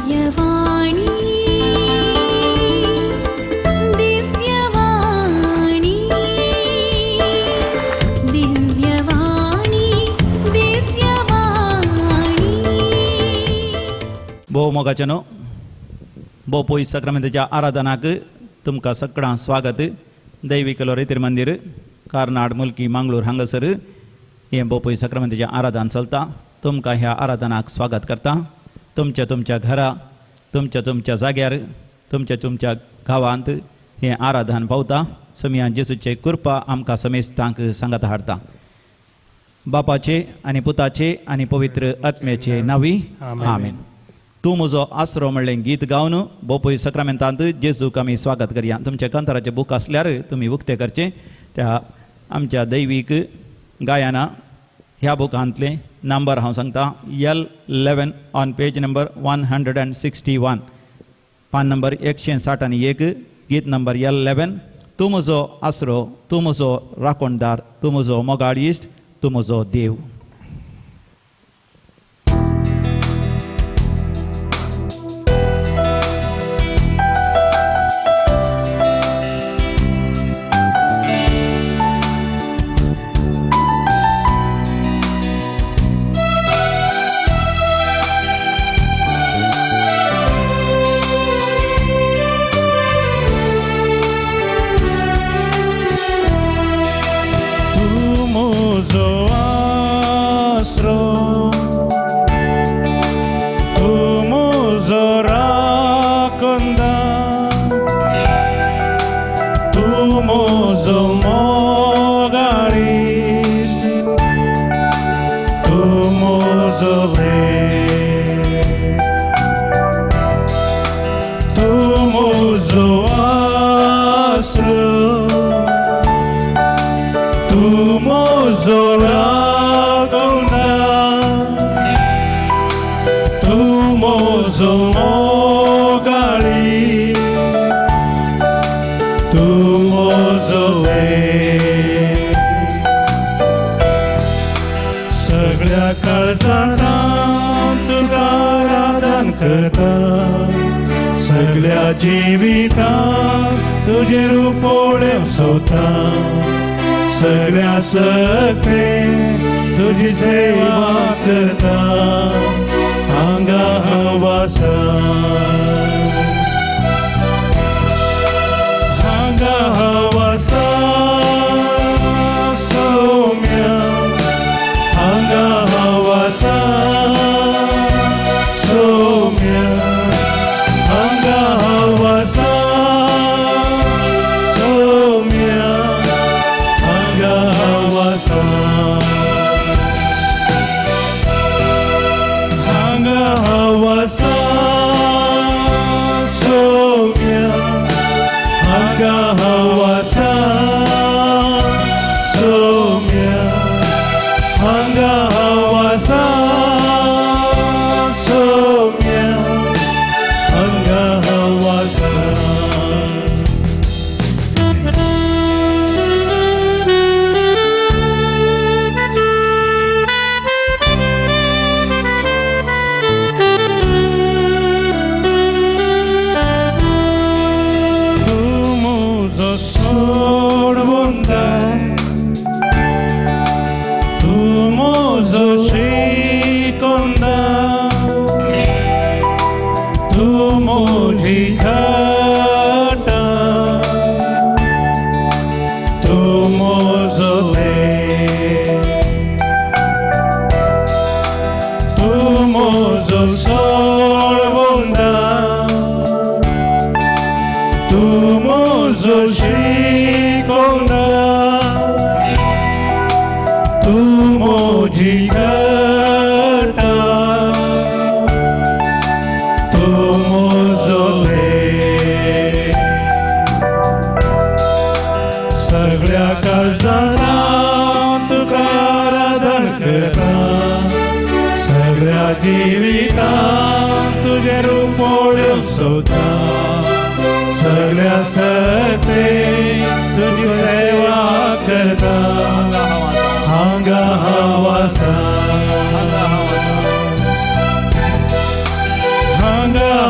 दिव्यवाणी दिव्यवाणी दिव्यवाणी दिव्यवाणी। भोव मोगाचें न्हू भोव पयस साक्रामेंताच्या आराधनाक तुमकां सगळ्यांक स्वागत। दैवीक लोरेतीर मंदीर कार्नाड मुल्की मांगलोर हांगासर हें भोव पयस साक्रामेंताचें आराधन चलता। तुमकां ह्या आराधनाक स्वागत करता। तुमच्या तुमच्या घरा, तुमच्या तुमच्या जाग्यार, तुमच्या तुमच्या गांवांत हें आराधन पावता। समिया जेसूचे कृपा आमकां समेस्तांक सांगात हाडता। बापाचे आनी पुताचे आनी पवित्र आत्म्याचे नांवी आमेन। तूं म्हजो आसरो म्हणलें गीत गावन बोपय सक्रामेंतांत जेजूक आमी स्वागत करया। तुमच्या कांताराचें बूक आसल्यार तुमी उक्तें करचें। त्या आमच्या दैवीक गायना ह्या बुकांतलें नंबर हांव सांगता L11 on page number 161, पान नंबर 161, गीत नंबर L11। तूं म्हजो आसरो, तूं म्हजो राखणदार, तूं म्हजो मोगाळ इश्ट, तूं म्हजो देव। Hanga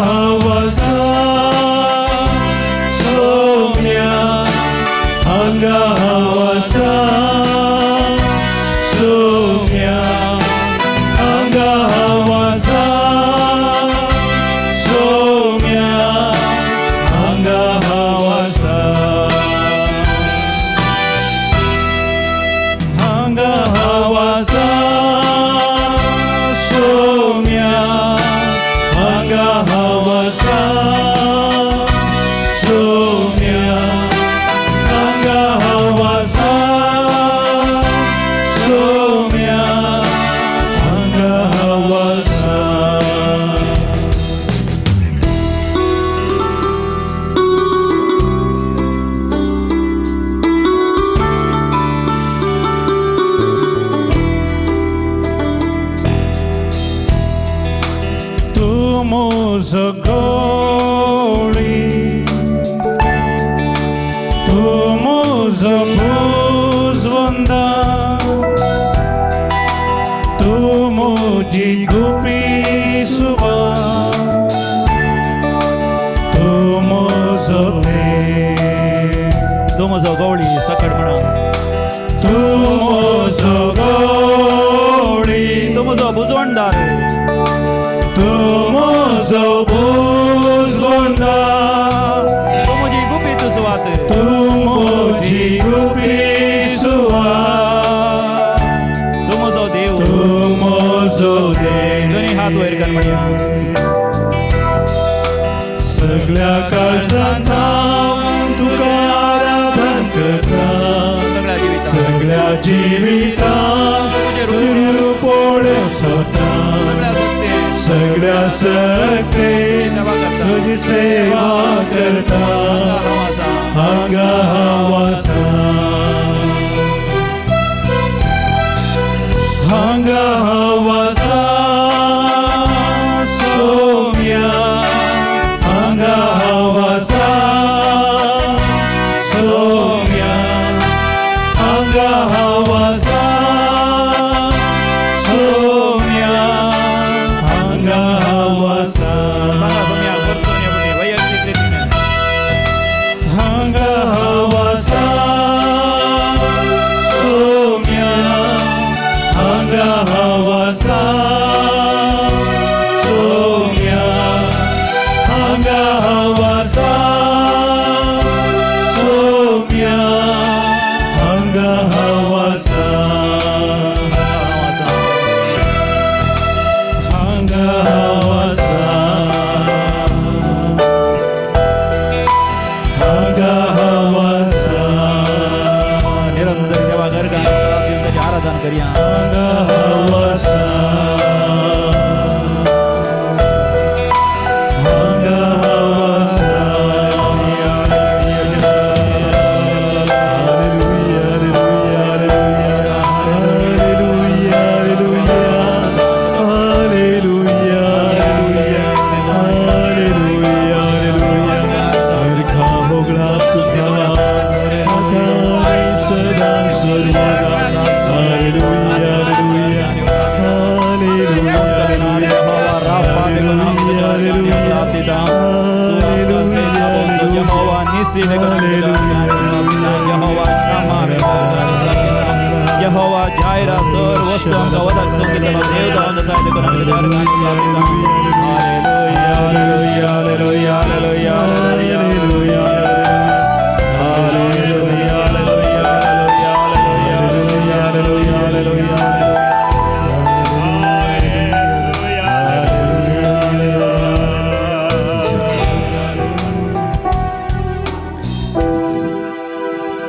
म्हजो गवळी, तूं म्हजो बुजवंदा, तूं म्हजी गुपी सुवा, तूं म्हजो देव. तूं म्हजो गवळी सकट म्हणा. तूं म्हजो गवळी, तूं म्हजो बुजवणदार, तूं म्हजो बुजवंदा, तूं म्हजी गुपीत सुवात, तूं म्हजी गुपी सुवात, तूं म्हजो देव. तूं म्हजो देव. दोनी हात वयर कर म्हणया. सगळ्या काळजांत हांव तुका आराधन करता, सगळ्या जिवितांत सगळ्या जिवितांत तुजें रूप पळोवंक सोदता, सगळ्या शक्तीन सगळ्या शक्तीन सेवा करता. तुजी सेवा करता. हांगा हांव आसा. हांगा हांव आसा, हांगा हांव आसा सोम्या, हांगा हांव आसा सोम्या, हांगा हांव आसा सोम्या, हांगा हांव आसा. सांगा सोम्या करतो न्ही वैयक्तीक रितीन. हांगा हांव आसा सोम्या, हांगा हांव आसा सोम्या, हांगा हांव आसा सोम्या, हांगा हांव आसा, हांगा हांव आसा. हांगा हांव आसा, हांगा हांव आसा. निरंतर देवा गर्गान ताचें आराधन करया. हांगा हांव आसा, हांगा हांव आसा. Hallelujah, hallelujah, hallelujah, hallelujah, hallelujah, hallelujah. हरखा होगळा तुझा सदाय सदा सर्वदा. Hallelujah, hallelujah, hallelujah, hallelujah, hallelujah, Jehovah Nissi Jehovah Shammah Jehovah Jireh sir वस्तू आमकां वदक संगितलो देव जावन जाय देखून आमच्या hallelujah, hallelujah, hallelujah, hallelujah, hallelujah, hallelujah, hallelujah, hallelujah.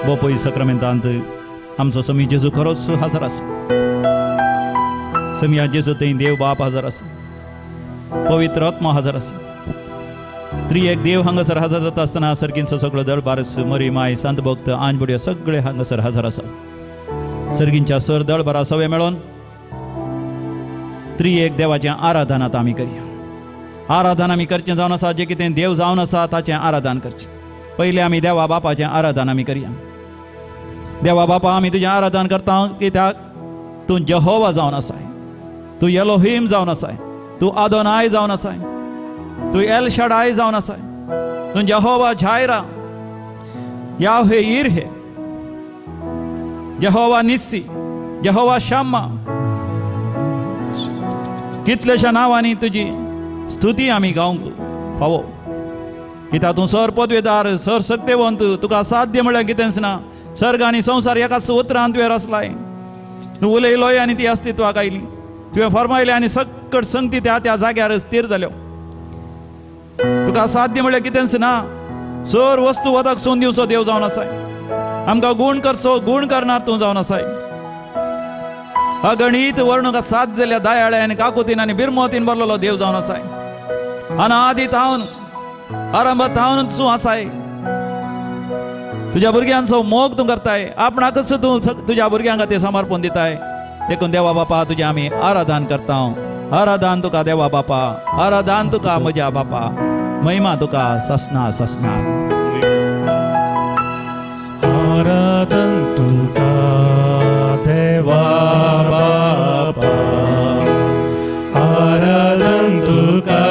बोपोई सक्रमेंतांत आमचो समी जेजू खरोच हजर आसा. समिया जेजू थंय देव बाप हजर आसा, पवित्र आत्मा हजर आसा. त्रिएक देव हांगासर हजर जाता आसतना सर्गींचो सगळो दरबार, मरी माय, संत भक्त, आंजबुड्यो सगळे हांगासर हजर आसा. सर्गींच्या सर दळबारा सवे मेळोन त्रिएक देवाचें आराधन आतां आमी करया. आराधन आमी करचें जावन आसा, जें कितें देव जावन आसा ताचें आराधन करचें. पयलें आमी देवा बापाचें आराधन आमी करया. देवा बापा, आमी तुजें आराधन करता कित्याक तूं जहोवा जावन आसाय, तूं एलोहीम जावन आसाय, तूं आदोनाय जावन आसाय, तूं एल शडाय जावन आसाय, तूं जहोवा जायरा, याहे इरहे, जहोवा निस्सी, जहोवा शाम्मा. कितलेशा नांवांनी तुजी स्तुती आमी गावंक फावो कित्याक तूं सर पदवेदार, सर सक्तेवंत, तुका साध्य म्हळ्यार कितेंच ना. सर्ग आनी संवसार एकाच उतरान तुवें रचलाय. तूं उलयलोय आनी ती अस्तित्वाक आयली. तुवें फरमायलें आनी सकट संगती त्या त्या जाग्यार स्थिर जाल्यो. तुका साध्य म्हळ्यार कितेंच ना. सर वस्तू वदक सोन दिवचो देव जावन आसाय. आमकां गूण करचो गूण करणार तूं जावन आसाय. अगणीत वर्णुका साथ जाल्या दयाळे आनी काकुतीन आनी बिरमोतीन भरलेलो देव जावन आसाय. अनादी थावन आरंभ थावन तूं आसाय. तुज्या भुरग्यांचो मोग तूं करताय, आपणाकच तूं तुज्या भुरग्यांक खातीर समर्पण दिताय. देखून देवा बापा तुजें आमी आराधन करता. आराधन तुका देवा बापा, आराधन तुका म्हज्या बापा, महिमा तुका ससना ससना. आराधन तुका देवा बापा, आराधन तुका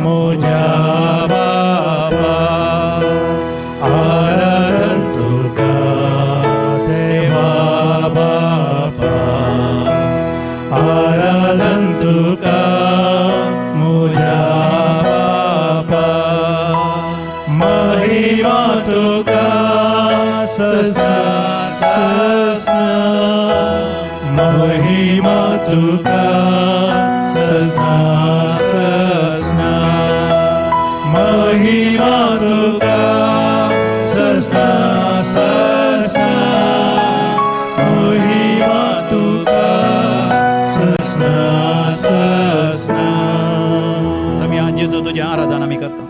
म्हज्या बापा, आराधन तुका देवा बापा, आराधन तुका म्हज्या बापा, महिमा तुका ससना ससना, महिमा तुका ससना ससना, महिमा तुका ससना ससना, महिमा तुका ससना ससना. समिया जेजू तुजें आराधन आमी करता.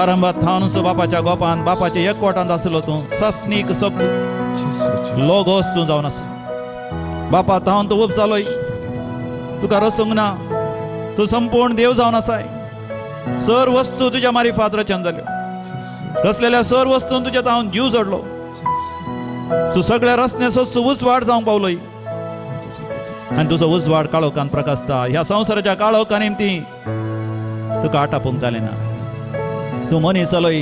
आरंभात थावन बापाच्या गोपान बापाच्या एकवटांत आसलो तूं, ससनीक शब्द लोगोस तूं जावन आसा. बापा थावन तूं उब जालोय, तुका रसूंक ना, तूं संपूर्ण देव जावन आसाय. सर वस्तू तुज्या मारिफात रचन जाल्यो, रचलेल्या सर वस्तून तुज्या थावन जीव जोडलो. तूं सगळ्या रचनेचो उजवाड जावंक पावलोय आनी तुजो उजवाड काळोखान प्रकाशता. ह्या संवसाराच्या काळोखा निमती तुका आटापूंक जालें ना. तूं मनीस जालोय,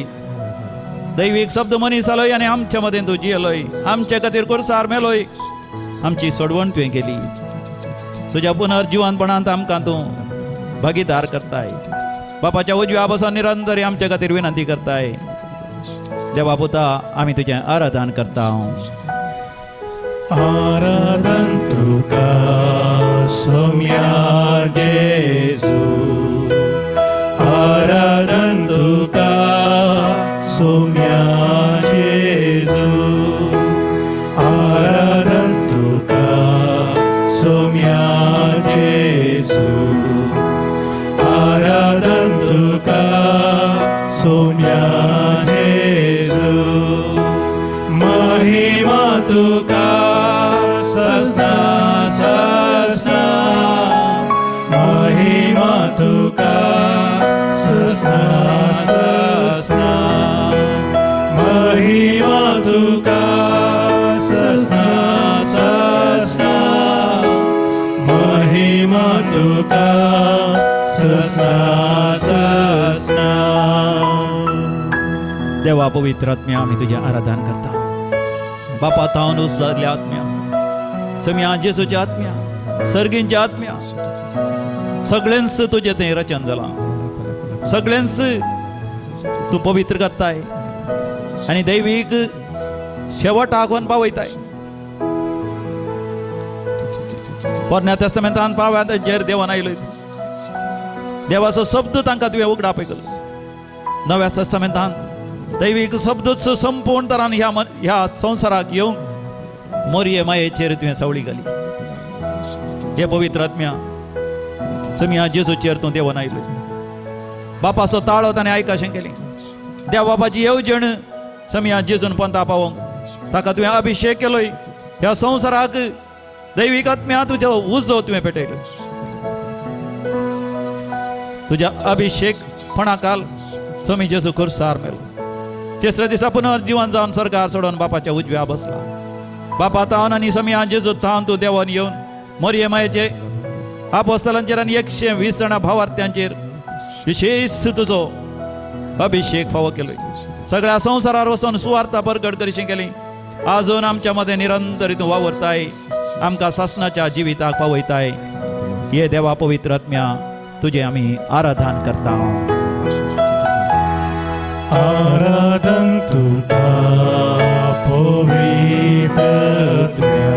दैवीक शब्द मनीस जालोय आनी आमच्या मदें तूं जियेलोय, आमचे खातीर कुर्सार मेलोय, आमची सोडवण तुवें केली. तुज्या पुनर्जिवनपणांत आमकां तूं भागीदार करताय. बापाच्या उजव्या बसून निरंतर आमचे खातीर विनंती करताय. देवा पुता, आमी तुजें आराधन करता. आराधन तुका सोम्या जेजू, आराधन तुका सोम्या जेजू, आराधन तुका सोम्या जेजू, आराधन तुका सोम्या जेजू, महिमा तुका ससना ससना, महिमा तुका ससना ससना, महिमा तुका ससना ससना, महिमा तुका ससना ससना. देवा पवित्र आत्म्या, आमी तुजें आराधन करता. बापा थावन उजवाडल्या आत्म्या, समिया जेजूच्या आत्म्या, सर्गींच्या आत्म्या, सगळ्यांच तुजें तें रचन जालां. सगळ्यांच तूं पवित्र करताय आनी दैवीक शेवटाक व्हरून पावयताय. पोरण्या तेस्तामेंतान पाव्याचेर देवान आयलो, देवाचो शब्द तांकां तुवें उगडाप केलो. नव्या तेस्तामेंतान दैवीक शब्दच संपूर्ण तरान ह्या संवसाराक येवंक मोरये मायेचेर तुवें सावळी घाली. हे पवित्र आत्म्या, समिया जेजूचेर तूं देवान आयलो. बापाचो ताळो ताणें आयकाशें केलें. देव बापाची येवजण समिया जेजून पंता पावोवंक ताका तुवें अभिशेक केलोय. ह्या संवसाराक दैवीक आत्म्या तुजो उजो तुवें पेटयलो. तुज्या अभिशेक पणाकाल समी जेजू खुर्सार मेलो. तिसऱ्या दिसा पुनर्जिवन जावन सरकार सोडून बापाच्या उजव्या बसला. बापा तावन आनी समिया जेजू थावन तूं देवान येवन मोरये मायेचे आपोस्तलांचेर आनी 120 जाणां भावार्थ्यांचेर विशेष तुजो अभिशेक फावो केलो. सगळ्या संवसारार वचून सुवार्ता परगट करीशी केली. आजून आमच्या मदें निरंतर तूं वावरताय, आमकां सासणाच्या जिविताक पावयताय. हे देवा पवित्र आत्म्या, तुजें आमी आराधन करता. आराधन तुका पवित्र आत्म्या,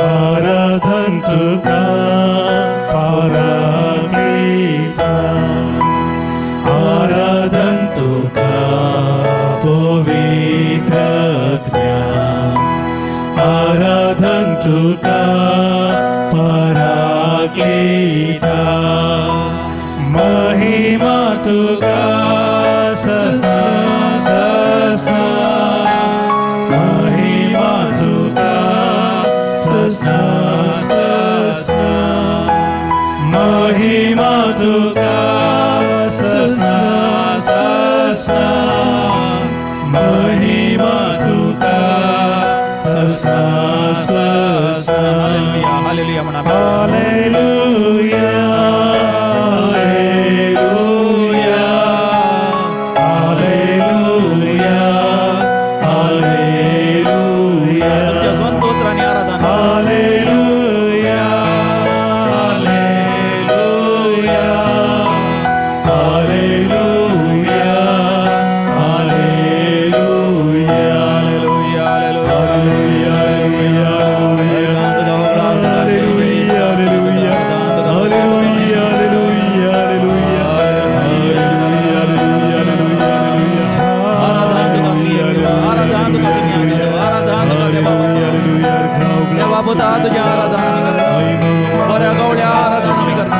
आराधन तुका पराक्लिता, आराधन तुका पवित्र आत्म्या, आराधन तुका पराक्लिता, महिमा तुका ससना ससना, महिमा तुका ससना ससना, तुका सस्ना सस्ना, महिमा तुका सस्ना सस्ना. हालेलुया हालेलुया म्हणा. Hallelujah hallelujah hallelujah hallelujah. तुमच्या स्वतंत्राने आराधना. Hallelujah hallelujah hallelujah hallelujah hallelujah hallelujah hallelujah hallelujah hallelujah hallelujah hallelujah hallelujah hallelujah. आराधना तुका क्रियेक, आराधना तुका सिंहासनाचो, आराधना तुका देवा बापा. देवा पुता तुझ्या आराधना आमी करता. बऱ्या गवळ्या आराधना आमी करता.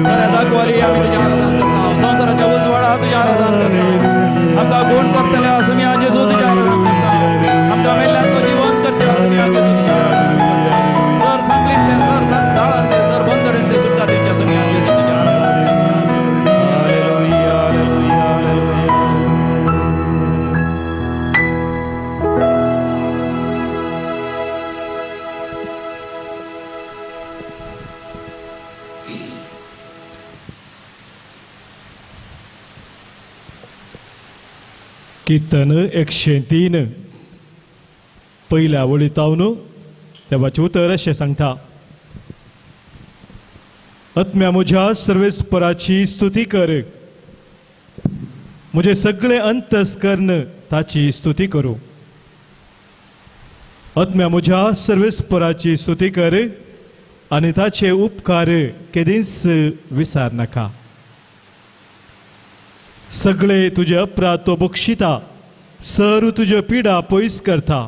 बऱ्या दाखवाली आमी तुझ्या आराधना करता. संवसाराच्या उजवाडा तुझ्या आराधना करता. आमकां गुण करतल्या असमी जेजू तुझ्या आराधना करता. आमकां मेल्ल्यांक जिवंत करचे असमी जेजू तुझ्या आराधना करता. सर सांगलींतले सर दाळांतले सर बंदडेंतले सुटका दिवचे असमी जेजू तुझ्या आराधना करता. Hallelujah hallelujah hallelujah. कीर्तन 103 पयल्या वळीतावन देवाचें उतर अशें सांगता. आत्म्या म्हज्या सर्वेस्पराची स्तुती कर, म्हजें सगळें अंतस्कर्ण ताची स्तुती करूं. आत्म्या म्हज्या सर्वेस्पराची स्तुती कर आनी ताचे उपकार केदींच विसार नाका. सगळे तुजे अपराध तो बक्षिता, सर तुज्यो पिडा पयस करता.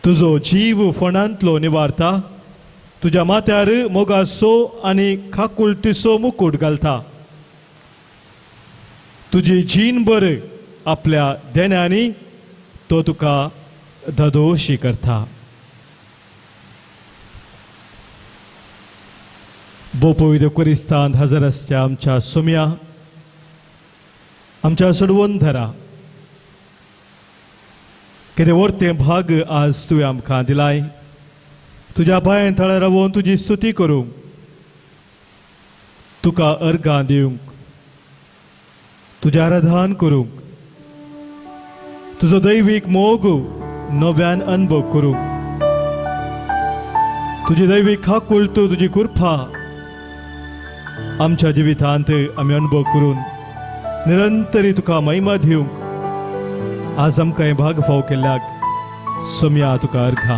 तुजो जीव फोंडांतलो निवारता, तुज्या माथ्यार मोगासो आनी खाकुलतीचो मुकूट घालता. तुजी जीणभर आपल्या देण्यांनी तो तुका धदोशी करता. बोपोविद क्रिस्तांत हजर आसच्या आमच्या सोम्या, आमच्या सडवून धरा कितें वर्तें भाग आज तुवें आमकां दिलाय. तुज्या पांयां थळार रावोन तुजी स्तुती करूंक, तुका अर्गां दिवंक, तुजें आराधन करूंक, तुजो दैवीक मोग नव्यान अनुभव करूंक, तुजी दैवीक खाकुलत, तुजी कृपा आमच्या जिवितांत आमी अनुभव करून निरंतरी तुका महिमा दिवंक आज आमकां हें भाग फाव केल्ल्याक सोम्या तुका अर्घा.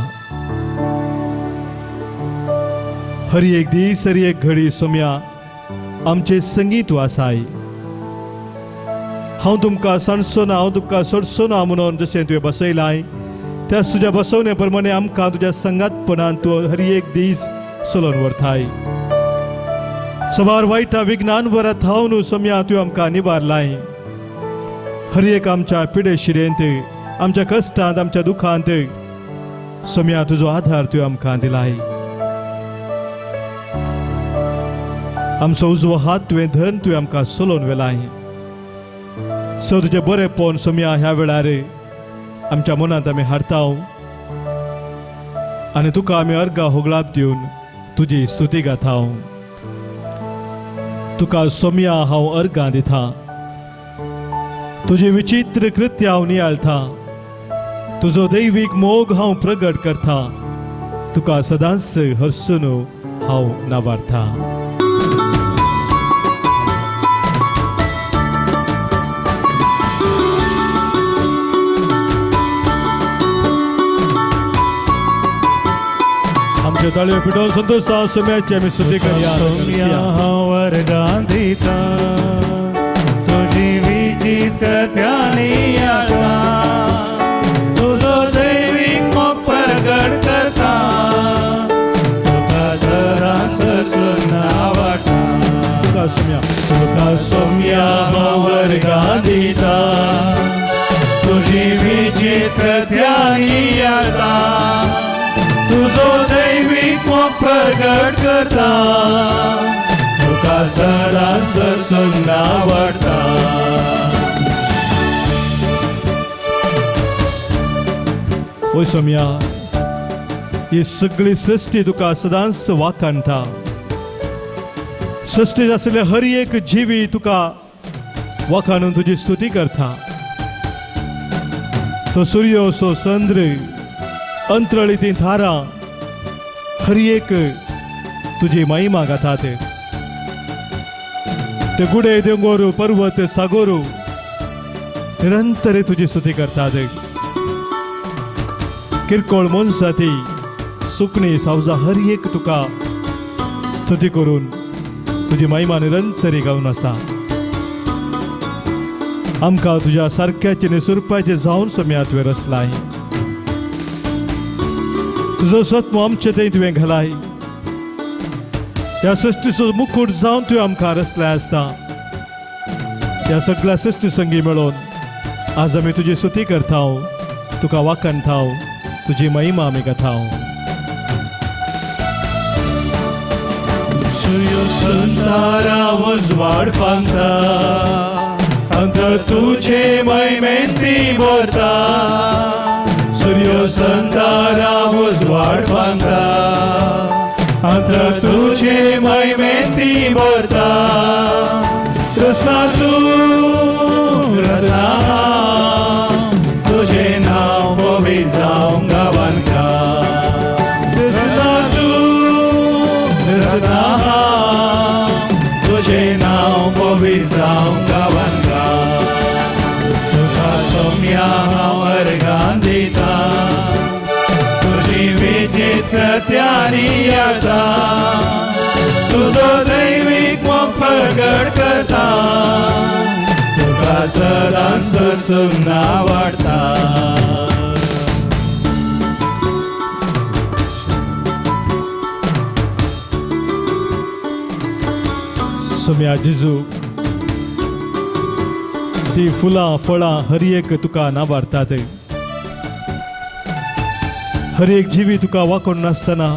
हर एक दीस हर एक घडी सोम्या आमचे संगीत वासाय. हांव तुमकां सांडचो ना, हांव तुमकां सोडचो ना म्हणून जशें तुवें बसयलाय त्याच तुज्या बसवणे प्रमाणे आमकां तुज्या संगातपणान तूं हर एक दीस चलोवन व्हरताय. सवार वायटा विज्ञान वरा थावन सोम्या तुवें आमकां निवारलाय. हर एक आमच्या पिडे शिरेंत, आमच्या कश्टांत, आमच्या दुखांत सोम्या तुजो आधार तुवें आमकां दिलाय. आमचो उजवो हात तुवें धरून तुवें आमकां चलोवन व्हेलाय. सो तुजें बरेंपण सोम्या ह्या वेळार आमच्या मनांत आमी हाडता आनी तुका आमी अर्गां होगळाप दिवन तुजी स्तुती गाता. तुका सोम्या हांव अर्गां दिता, तुजी विचित्र कृत्य हांव नियाळता, तुजो दैवीक मोग हांव प्रगट करता, तुका सदांच हरसून हांव नावारता. आमच्या ताळयो पिटोवन संतोष सोम्याची आमी स्तुती करया. सोम्या हांव अर्गां दिता, तुजी विचित्र नियाळता, तुजो दैवीक मोग प्रगट करता, तुका सदांच नावाटा. तुका सोम्या, तुका सोम्या हांव अर्गां दिता, तुजी विचित्र नियाळता, तुजो दैवीक मोग प्रगट करता, तुका तुका सदांच ससून आवडटा. ओ सोम्या, ही सगळी सृश्टी तुका सदांच वाखाणटा. सृश्टीत आसलेले हर एक जिवी तुका वाखाणून तुजी स्तुती करता. तो सूर्य सो चंद्र अंतरळी ती थारां हर एक तुजी महिमा गाता. ते ते गुडे दोंगोर पर्वत सागोर निरंतर तुजी स्तुती करता. ते किरकोळ मनसाती सुकणी सावजा हर एक तुका स्तुती करून तुजी महिमा निरंतरी गावन आसा. आमकां तुज्या सारक्याचे आनी सुरपाचे जावन सोम्या तुवें रचलाय. तुजो सत्व आमचे थंय तुवें घालाय. ह्या सृश्टीचो मुकूट जावन तुवें आमकां रचलाय आसता. ह्या सगळ्या सृश्टी संगी मेळोवन आज आमी तुजी स्तुती करता, तुका वाखाणता, तुजी महिमा आमी गाता. सूर्य संतारा उजवाड फांकता, अंतर तुझे महिमेंती भरता. सूर्य संतारा उजवाड फांकता, अंतर तुझे महिमेंती भरता. रचना तूं रचना तुझे नांव पवी जावं गांवांका. रचना तूं रचना तुझे नांव पवी जावं गांवांका. तुका सोम्या हांव अर्गां दिता, तुजी विजीत कृत्यांनी येता. तुजो दैवीक मोग प्रगट करता, तुका सदांच ससून आवडटा. सोम्या जेजू, ती फुलां फळां हर एक तुका नाबारतात. हर एक जिवी तुका वाकोण नासतना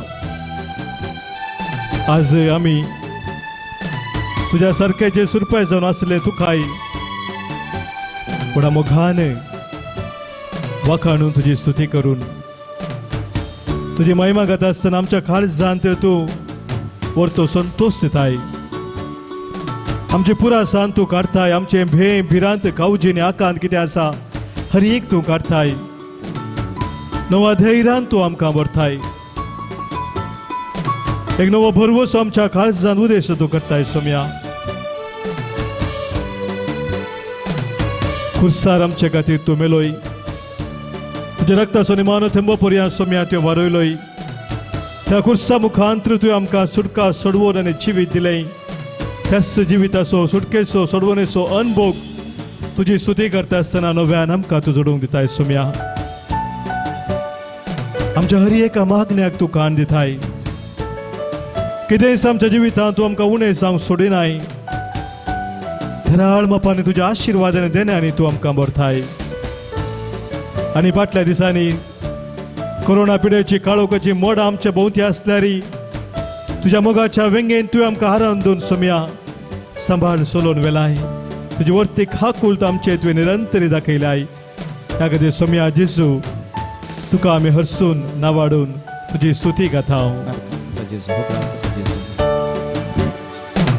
आज आमी तुज्या सारक्याचे सुरपाय जावन आसले तुकाय व्हडा मोगान वाखाणून तुजी स्तुती करून तुजी महिमा गाता आसतना आमच्या काळजांत तूं व्हरतो संतोश दिताय. आमचे पुरा सान तूं काडताय. आमचे भे भिरांत कावजी आनी आकांत कितें आसा हर एक तूं काडताय. नवा धैर्यान तूं आमकां व्हरताय. एक नवो भरवसो आमच्या काळजान उदेश तूं करताय सोम्या. खुर्सार आमचे खातीर तूं मेलोय. तुज्या रक्ताचो निमानो थेंबो पर्यंत सोम्या तुवें वारयलोय. त्या खुर्सा मुखांतर तुवें आमकां सुटका सोडवण आनी जिवीत दिलें. त्याच जिविताचो सुटकेचो सोडवणेचो अनभोग तुजी स्तुती करता आसतना नव्यान आमकां तूं जोडूंक दिताय सोम्या. आमच्या हर एका मागण्याक तूं कान दिताय. कितेंय आमच्या जिवितांत तूं आमकां उणें जावंक सोडिनाय. थराळ मापांनी तुज्या आशिर्वादान देण्यांनी तूं आमकां भरताय. आनी फाटल्या दिसांनी कोरोना पिडेची काळोखाची मोडां आमच्या भोंवती आसल्यार तुज्या मोगाच्या वेंगेन तुवें आमकां हारावन दोन सोम्या सांबाळ सोलोवन वेलाय. तुजी वर्तीक हाकुल्त आमचे तुवें निरंतरी दाखयलाय. ह्या खातीर सोम्या जेजू तुका आमी हरसून नावाडून तुजी स्तुती गाता.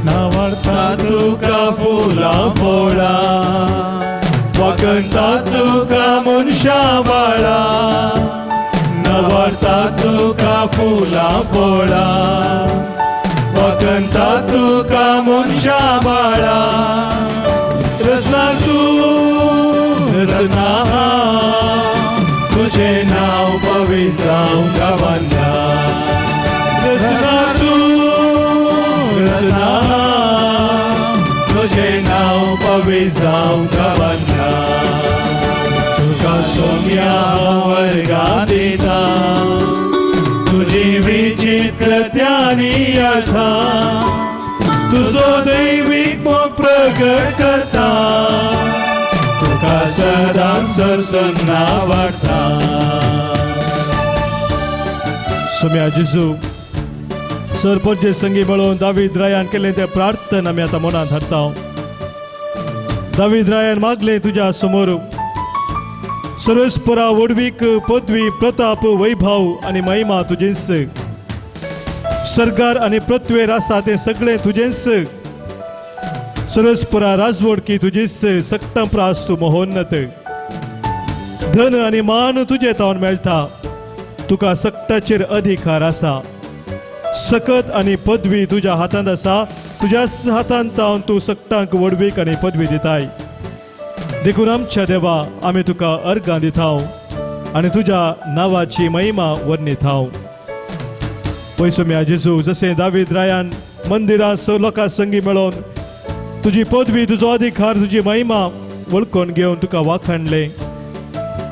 नावाडता तुका फुलां फळां, वाखणता तुका मनशां बाळां. नावाडता तुका फुलां फळां, वाखणता तुका मनशां बाळां. रचना तूं रचना तुझें नांव पवी जावं गांवांना. रचना तूं रचना तुझें नांव पवी जावं गांवांना. तुका सोम्या हांव अर्गां दिता, तुजी विचीत कृत्यांनी अर्था. तुजो दैवीक मोग प्रगट करता, तुका सदांच ससून आवडटा. सोम्या जेजू, सरपंच संगी मेळोवन दावीद रायान केलें तें प्रार्थना आमी आतां मनांत हाडटा. दावीद रायान मागलें तुज्या समोर सर्वेस्परा व्हडवीक पदवी प्रताप वैभव आनी महिमा तुजेंच, सरकार आनी पृथ्वेर आसा तें सगळें तुजेंच, सर्वेस्परा राजवडकी तुजीच, सक्तां प्रास तूं महोन्नत, धन आनी मान तुजे तावन मेळटा, तुका सक्ताचेर अधिकार आसा, सकत आनी पदवी तुज्या हातांत आसा, तुज्याच हातांत तावन तूं सक्तांक व्हडवीक आनी पदवी दिताय. देखून आमच्या देवा आमी तुका अर्गां दिताव आनी तुज्या नांवाची महिमा वर्णिताव. पयसो जेजू, जशें दावीद रायान मंदिरां स लोकां संगी मेळोवन तुजी पदवी तुजो अधिकार तुजी महिमा वळखून घेवन तुका वाखाणलें,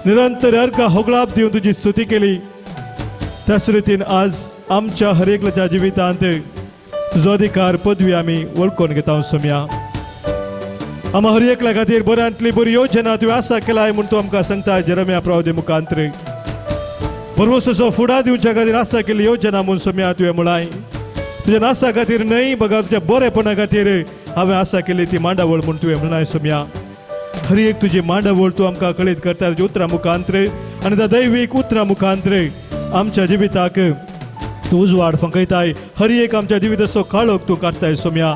निरंतर अर्गां होगळाप दिवन तुजी स्तुती केली, त्याच रितीन आज आमच्या हर एकल्याच्या जिवितांत तुजो अधिकार पदवी आमी वळखून घेता. सोम्या, आमा हर एकल्या खातीर बऱ्यांतली बरी योजना तुवें आसा केलाय म्हूण तूं आमकां सांगता जेरम्या प्रवादी मुखांत्र. परवसो फुडा दिवच्या खातीर आसा केल्ली योजना म्हूण सोम्या तुवें म्हळाय. तुज्या नासा खातीर न्हय बघा तुज्या बरेपणा खातीर हांवें आसा केली ती मांडावळ म्हूण तुवें म्हणाय. सोम्या, हर एक तुजी मांडावळ तूं आमकां कळीत करता तुज्या उतरां मुखांत्र आनी त्या दैवीक उतरां मुखांत्र आमच्या जिविताक तूं उजवाड फंकयताय. हर एक आमच्या जिविताचो काळोख तूं काडटाय. सोम्या,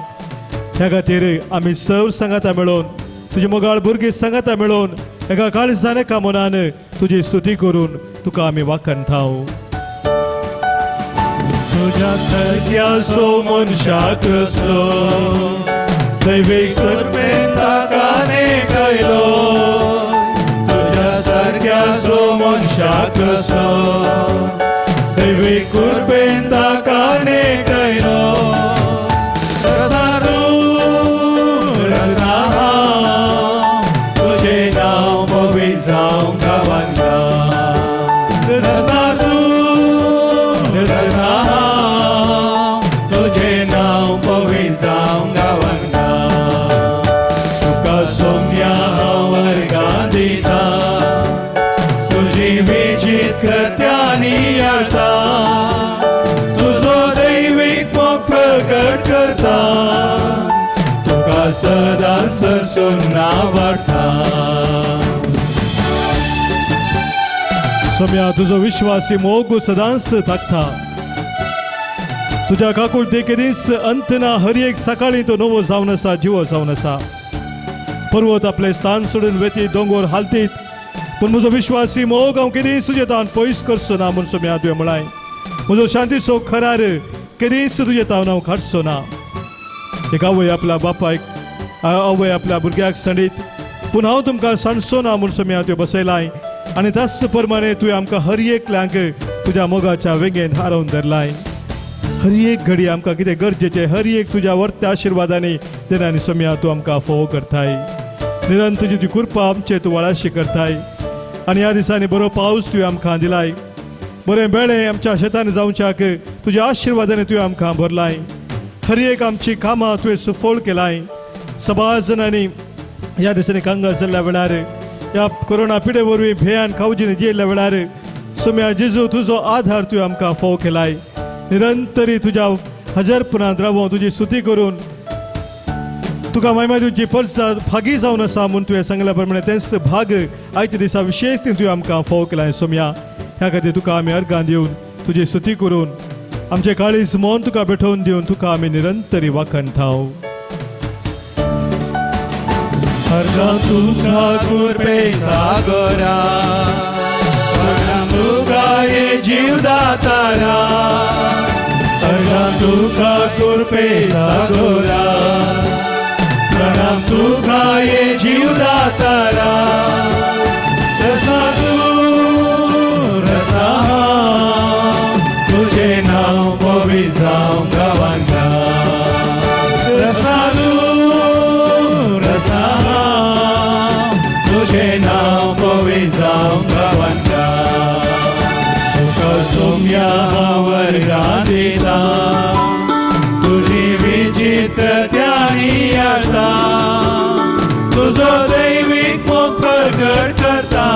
ह्या खातीर आमी सर्व सांगाता मेळोवन तुजी मोगाळ भुरगीं सांगाता मेळोवन एका काळजान एका मनान तुजी स्तुती करून तुका आमी वाखणताव. तुज्या सारक्याचो मनशाक कसलो दैवीक सर्पेन ताका नेटयलो, तुज्या सारक्याचो मनशाक कसलो दैवीक कृपेन ताका नेटयलो. रसना तूं रसना हांव, तुजें नांव पवी जावं गांवांगा. रसना तूं रसना हांव, तुजें नांव पवी जावं गांवांगा. तुका सोम्या हांव अर्गां दिता, तुजी विजीत कृत्यांनी याळता, तुजो दैवीक मोग प्रगट करता, तुका सदां सरसून वाडटा. सोम्या, तुजो विश्वासी मोग सदांच ताकता, तुज्या काकुळते केदीच अंत ना. हर एक सकाळी तो नवो जावन आसा, जिवो जावन आसा. पर्वत आपले स्थान सोडून वेती, दोंगोर हालतीत, पूण म्हजो विश्वासी मोग हांव केदीच तुजे तावन पयस करचो ना म्हूण सोम्या तुवें म्हळाय. म्हजो शांतीचो खरार केदीच तुजे तावन हांव काडचो ना. एक आवय आपल्या बापायक, आवय आपल्या भुरग्याक सांडीत, पूण हांव तुमकां सांडचो ना म्हूण सोम्या तुवें बसयलाय आनी त्याच प्रमाणे तुवें आमकां हर एकल्यांक तुज्या मोगाच्या वेंगेन हारोवन धरलाय. हर एक घडी आमकां कितें गरजेचें हर एक तुज्या वर्त्या आशिर्वादांनी देणानी सोम्या तूं आमकां फोव करताय. निरंतर तुजी ती कृपा आमचे तूं वळाशी करताय आनी ह्या दिसांनी बरो पावस तुवें आमकां दिलाय, बरें बेळें आमच्या शेतांनी जावच्याक तुज्या आशिर्वादांनी तुवें आमकां भरलाय. हर एक आमची कामां तुवें सुफळ केलाय. सबार जाणांनी ह्या दिसांनी कांगार जाल्ल्या वेळार, ह्या कोरोना पिडे वरवीं भेयान कावजीन जियेल्ल्या वेळार सोम्या जेजू तुजो आधार तुवें आमकां फोव केलाय. निरंतरी तुज्या हजारपणांत रावोन तुजी स्तुती करून तुका मायमा दिवची परसा भागी जावन आसा म्हूण तुवें सांगल्या प्रमाणे तेंच भाग आयच्या दिसा विशेश तुवें आमकां फोव केलाय. सोम्या, ह्या खातीर तुका आमी अर्गां दिवन तुजी स्तुती करून आमचे काळीज मन तुका भेटोवन दिवन तुका आमी निरंतरी वाखणताव. अर्गां तुका कृपे सागरा, प्रणाम तुका ये जीवदातारा. अर्गां तुका कृपे सागरा, प्रणाम तुका ये जीवदातारा. रसना तूं रसना हांव, तुजें नांव पवी जावं गांवांगा. रसना तूं रसना हांव, तुजें नांव पवी जावं गांवांगा. तुका सोम्या हांव अर्गां दिता, तुजी विचित्र त्यानी याळता, तुजो दैवीक मोग प्रगट करता,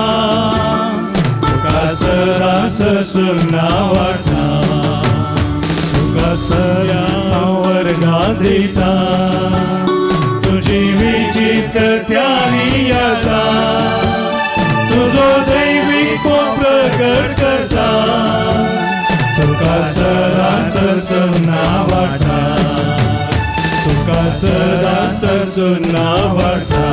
तुका सदां ससून वाडटा. तुका तुका सदा वर्गां दिता तुजी विचित्र त्यानी येता तुजो दैवीक प्रगट करता तुका सदा सरसन्ना वाटा तुका सदा सरसन्ना वाटा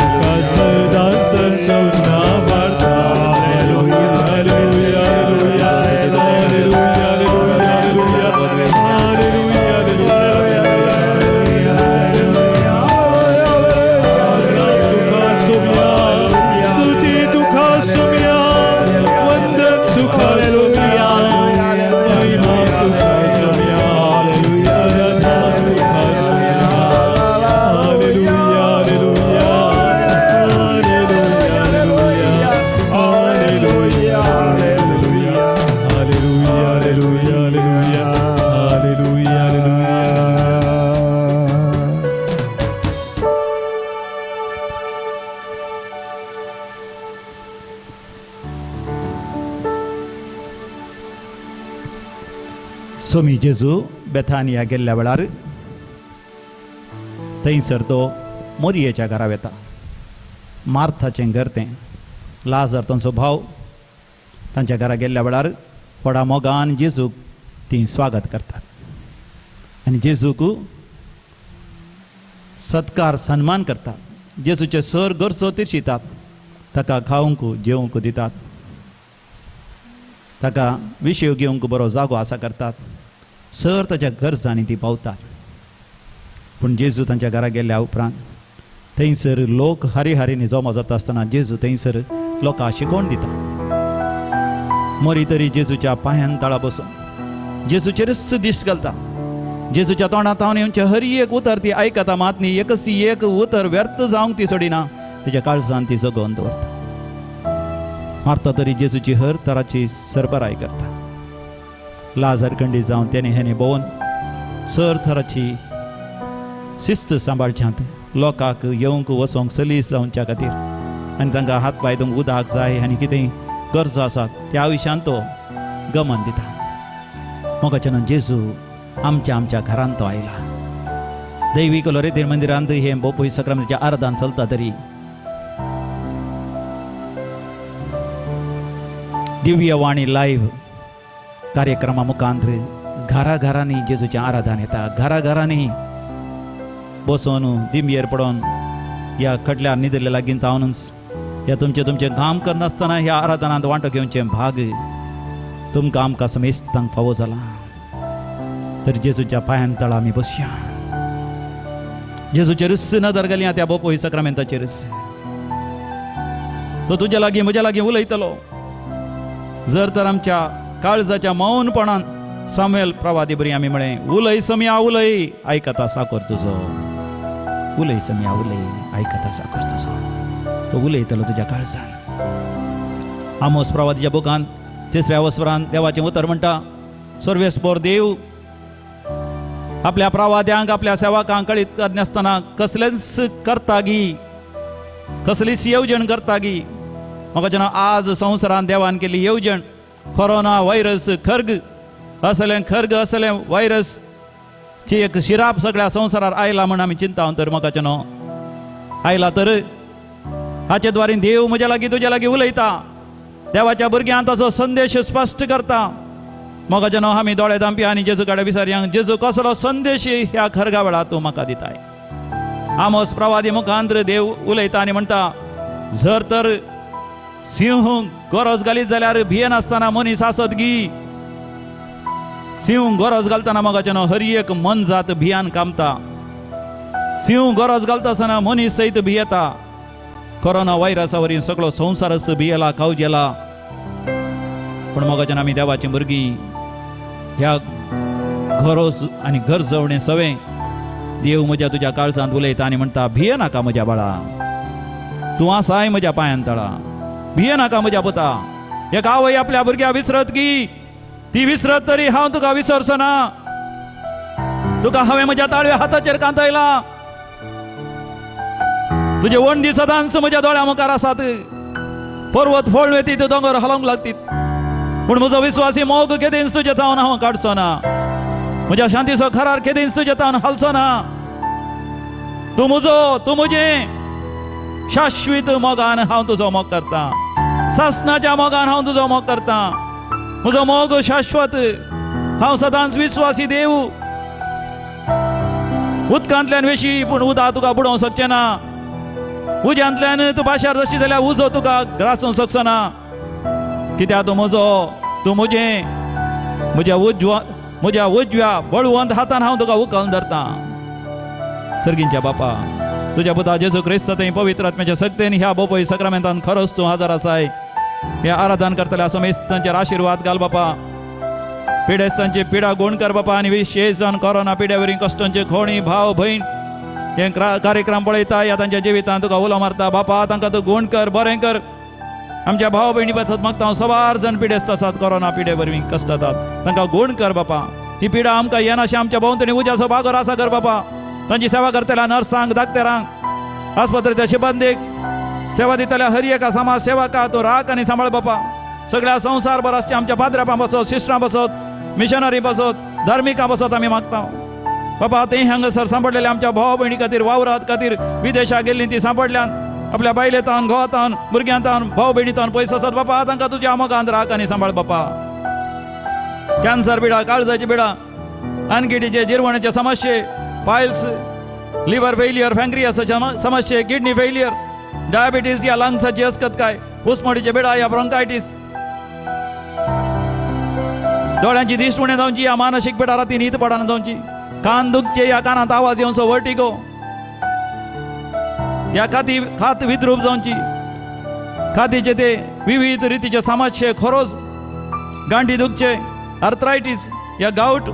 तुका सदा सरसन्ना वाटा. Hallelujah hallelujah hallelujah hallelujah hallelujah hallelujah. तुका सोम्या स्तुती तुका सोम्या वंदन तुका सोम्या महिमा तुका सोम्या आराधना तुका सोम्या. Hallelujah hallelujah hallelujah hallelujah hallelujah hallelujah hallelujah hallelujah hallelujah. सोमी जेजू बेथानिया गेल्ल्या वेळार थंयसर तो मोरयेच्या घरा वेता. मार्थाचें घर तें. लाजर तांचो भाव. तांच्या घरा गेल्ल्या वेळार व्हडा मोगान जेजूक तीं स्वागत करतात आनी जेजूक सत्कार सन्मान करतात. जेजूचे सर गरजो तिरशितात, ताका खावंक जेवंक दितात, ताका विशय घेवंक बरो जागो आसा करतात. सर ताच्या गरजांनी ती पावतात. पूण जेजू तांच्या घरा गेल्ल्या उपरांत थंयसर लोक हरी जमा जाता आसतना जेजू थंयसर लोकांक शिकोवन दिता. मरी तरी जेजूच्या पांयान तळा बसून जेजूचेरच दिश्ट घालता. जेजूच्या तोंडांत हांव येवचें हर एक उतर ती आयकता मात न्ही, एकच एक उतर व्यर्थ जावंक ती सोडिना. तिच्या काळजान ती जगोवन दवरता. मारता तरी जेजूची हर तराची सरबराय करता. लाजर कंडी जावन तेणे हेणे भोंवन सर थराची शिस्त सांबाळच्यांत लोकांक येवंक वचोंक सलीस जावच्या खातीर आनी तांकां हात पांय धुवंक उदक जाय आनी कितें गरजो आसात त्या विशयान तो गमन दिता. मोगाच्यान जेजू आमच्या आमच्या घरांत तो आयला. दैवीक लोरेतीर मंदिरांत हें बोपोई सक्रामच्या आराधन चलता तरी दिव्यवाणी लायव्ह कार्यक्रमा मुखांत घरा घरांनी जेजूचें आराधन येता. घरा घरांनी बसून दिमयेर पडोन ह्या खटल्यार न्हिदिल्ल्या लागीं तावनच ह्या तुमचें तुमचें काम करनासतना ह्या आराधनांत वांटो घेवचें भाग तुमकां आमकां समेस्तांक फावो जाला. तर जेजूच्या पांयान तळा आमी बसया. जेजूचेरच नदर घालया त्या बोपोई सक्रामेंताचेरच. तो तुज्या लागीं म्हज्या लागीं उलयतलो. जर तर आमच्या काळजाच्या मौनपणान सामुएल प्रवादी बरी आमी म्हळें, उलय सम्या उलय आयकता साकोर तुजो, उलय सम्या उलय आयकता साकोर तुजो. तो उलयतलो तुज्या काळजान. आमोस प्रवादीच्या बुकान तिसऱ्या वसरान देवाचें उतर म्हणटा, सर्वेस्पोर देव आपल्या प्रवाद्यांक आपल्या सेवकांक कळीत करनासतना कसलेंच करता गी, कसलीच येवजण करता गी. म्हाका जेन्ना आज संवसारान देवान केल्ली येवजण कोरोना व्हायरस खर्ग असलें खर्ग असलें व्हायरस ची एक शिराप सगळ्या संवसारार आयला म्हण आमी चिंता तर म्हाका न्हू आयला तर हाचे द्वारे देव म्हज्या लागीं तुज्या लागीं उलयता. देवाच्या भुरग्यांक ताचो संदेश स्पश्ट करता. म्हाका जेन्ना आमी दोळे धांपया आनी जेजू कडेन विचारया, जेजू कसलो संदेश ह्या खर्गा वेळार तूं म्हाका दिताय. आमोस प्रवादी मुखांत देव उलयता आनी म्हणटा, जर तर सिंह गरज घालीत जाल्यार भियेनासतना मनीस आसत गी. सिंह गरज घालतना मोगाचें न्हू हर एक मनजात भियान कामता. सिंह गरज घालता आसतना मनीस सयत भियेता. कोरोना व्हायरसा वरवीं सगळो संवसारच भियेला कावजेला. पूण मोगाच्यान आमी देवाचीं भुरगीं ह्या गरज आनी गरजवणें सवें देव म्हज्या तुज्या काळजांत उलयता आनी म्हणटा, भिये नाका म्हज्या बाळा, तूं आसाय म्हज्या पांयान तळा, भिये नाका म्हज्या पुता. एक आवय आपल्या भुरग्या विसरत की ती विसरत तरी हांव तुका विसरचो ना. तुका हांवें म्हज्या ताळव्या हाताचेर कांतयला. तुजे वणदी सदांच म्हज्या दोळ्या मुखार आसात. पर्वत फोळून येतीत, दोंगर हालोवंक लागतीत. पूण म्हजो विस्वासी मोग केदींच तुजे जावन हांव काडचो ना, म्हज्या शांतीचो खरार केदींच तुजे तावन हालचो ना। तूं म्हजो, तूं म्हजें, शाश्वीत मोगान हांव तुजो मोग करता, सासणाच्या मोगान हांव तुजो मोग करता। म्हजो मोग शाश्वत, हांव सदांच विस्वासी देव। उदकांतल्यान वेशी पूण उदक तुका बुडोवंक शकचें ना, उज्यांतल्यान तूं पाशार जशी जाल्यार उजो तुका ग्रासूंक शकचो ना। कित्याक तूं म्हजो, तूं म्हजें, म्हज्या म्हज्या उजव्या बळवंत हातान हांव तुका उखलून धरता। सर्गींच्या बापा, तुज्या पुता जेजू क्रिस्त थंय पवित्र आत्म्याच्या शक्तीन ह्या बोपय सक्रामेंतान खरोच तूं हजर आसाय। हे आराधन करतल्या समेस्तांचेर आशिर्वाद घाल बापा, पिडेस्तांची पिडा गुण कर बापा, आनी विशेश जावन कोरोना पिड्या वरवीं कश्टांचे खोणी भाव भयण हे कार्यक्रम पळयता ह्या तांच्या जिवितांत तुका उलो मारता बापा, तांकां तूं गुण कर, बरें कर। आमच्या भाव भयणी पासत मागता हांव, सवार जण पिडेस्त आसात कोरोना पिडे वरवीं कश्ट जातात, तांकां गुण कर बापा। ही पिडा आमकां येनाशें आमच्या भोंवतणी उज्याचो बागोर आसा कर बापा। तांची सेवा करतल्या नर्सांक, डाक्टरांक, आस्पत्रेच्या शिबंदीक सेवा दितल्या हर एका समाज सेवका तूं राख आनी सांबाळ बापा। सगळ्या संवसार भर आसच्या आमच्या पाद्र्यापां पासत, सिस्टरां पासत, मिशनरी पासत, धार्मिकां पासत आमी मागता बापा। ते हांगासर सांपडलेले आमच्या भाव भयणी खातीर, वावरात खातीर विदेशाक गेल्ली ती सांपडल्यान आपल्या बायले तावन, घोवा तावन, भुरग्यां तावन, भाव भयणी तावन पयस आसात बापा, तांकां तुज्या मोगान राख आनी सांबाळ बापा। कॅन्सर पिडा, काळजाची पिडा, आनकिटीचे जिरवणेचे समस्ये, पायल्स, लिव्हर फेलियर, फँक्रियासाचे समस्ये, किडनी फेलियर, डायबिटीज या लंग्साची अस्कत काय, उस्मडीचे पिडा या ब्रोंकायटीस, दोळ्यांची दिश्ट उणें जावची या मानसीक पिडा, राती न्हीद पडना जावची, कान दुखचे या कानांत आवाज येवचो वर्टिगो या खाती खात विद्रूप जावची, खातीचे ते विविध रितीचे समस्ये, खोरोज, गांठी दुखचे, आर्थरायटीस या गावट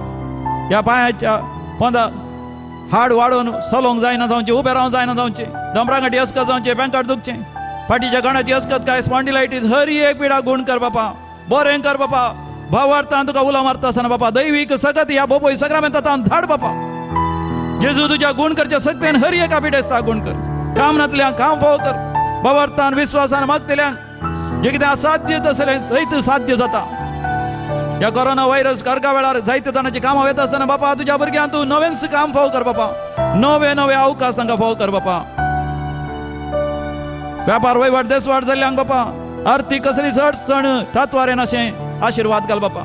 या पांयाच्या पोंदा हाड वाडोवन चलोवंक जायना जावचें, उबें रावंक जायना जावचें, दोमरांगाटी अस्कत जावचें, पेंकाट दुखचें, फाटीच्या गांडाची अस्कत काय, स्पॉन्डिलायटीस, हर एक पिडा गुण कर बापा, बरें कर बापा। भावार्थान तुका उलो मारता आसतना बापा दैवीक सगत ह्या बोपोय सक्रामेंतान धाड बापा। जेजू तुज्या गुण करच्या सक्तेन हर एका पिडेस्ता गुण कर, काम नातल्यांक काम फावो कर, भावार्थान विस्वासान मागतल्यांक जे कितें असाध्य तसलें सयत साध्य जाता। ह्या कोरोना व्हायरस करका वेळार जायते जाणांची कामां वता आसतना बापा तुज्या भुरग्यांक तूं नवेंच काम फावो कर बापा, नवे नवे अवकाश तांकां फावो कर बापा। व्यापार वयवाट देसवाट जाल्ल्यांक बापा आर्थीक कसली अडचण तात्वार येनाशें आशिर्वाद घाल बापा।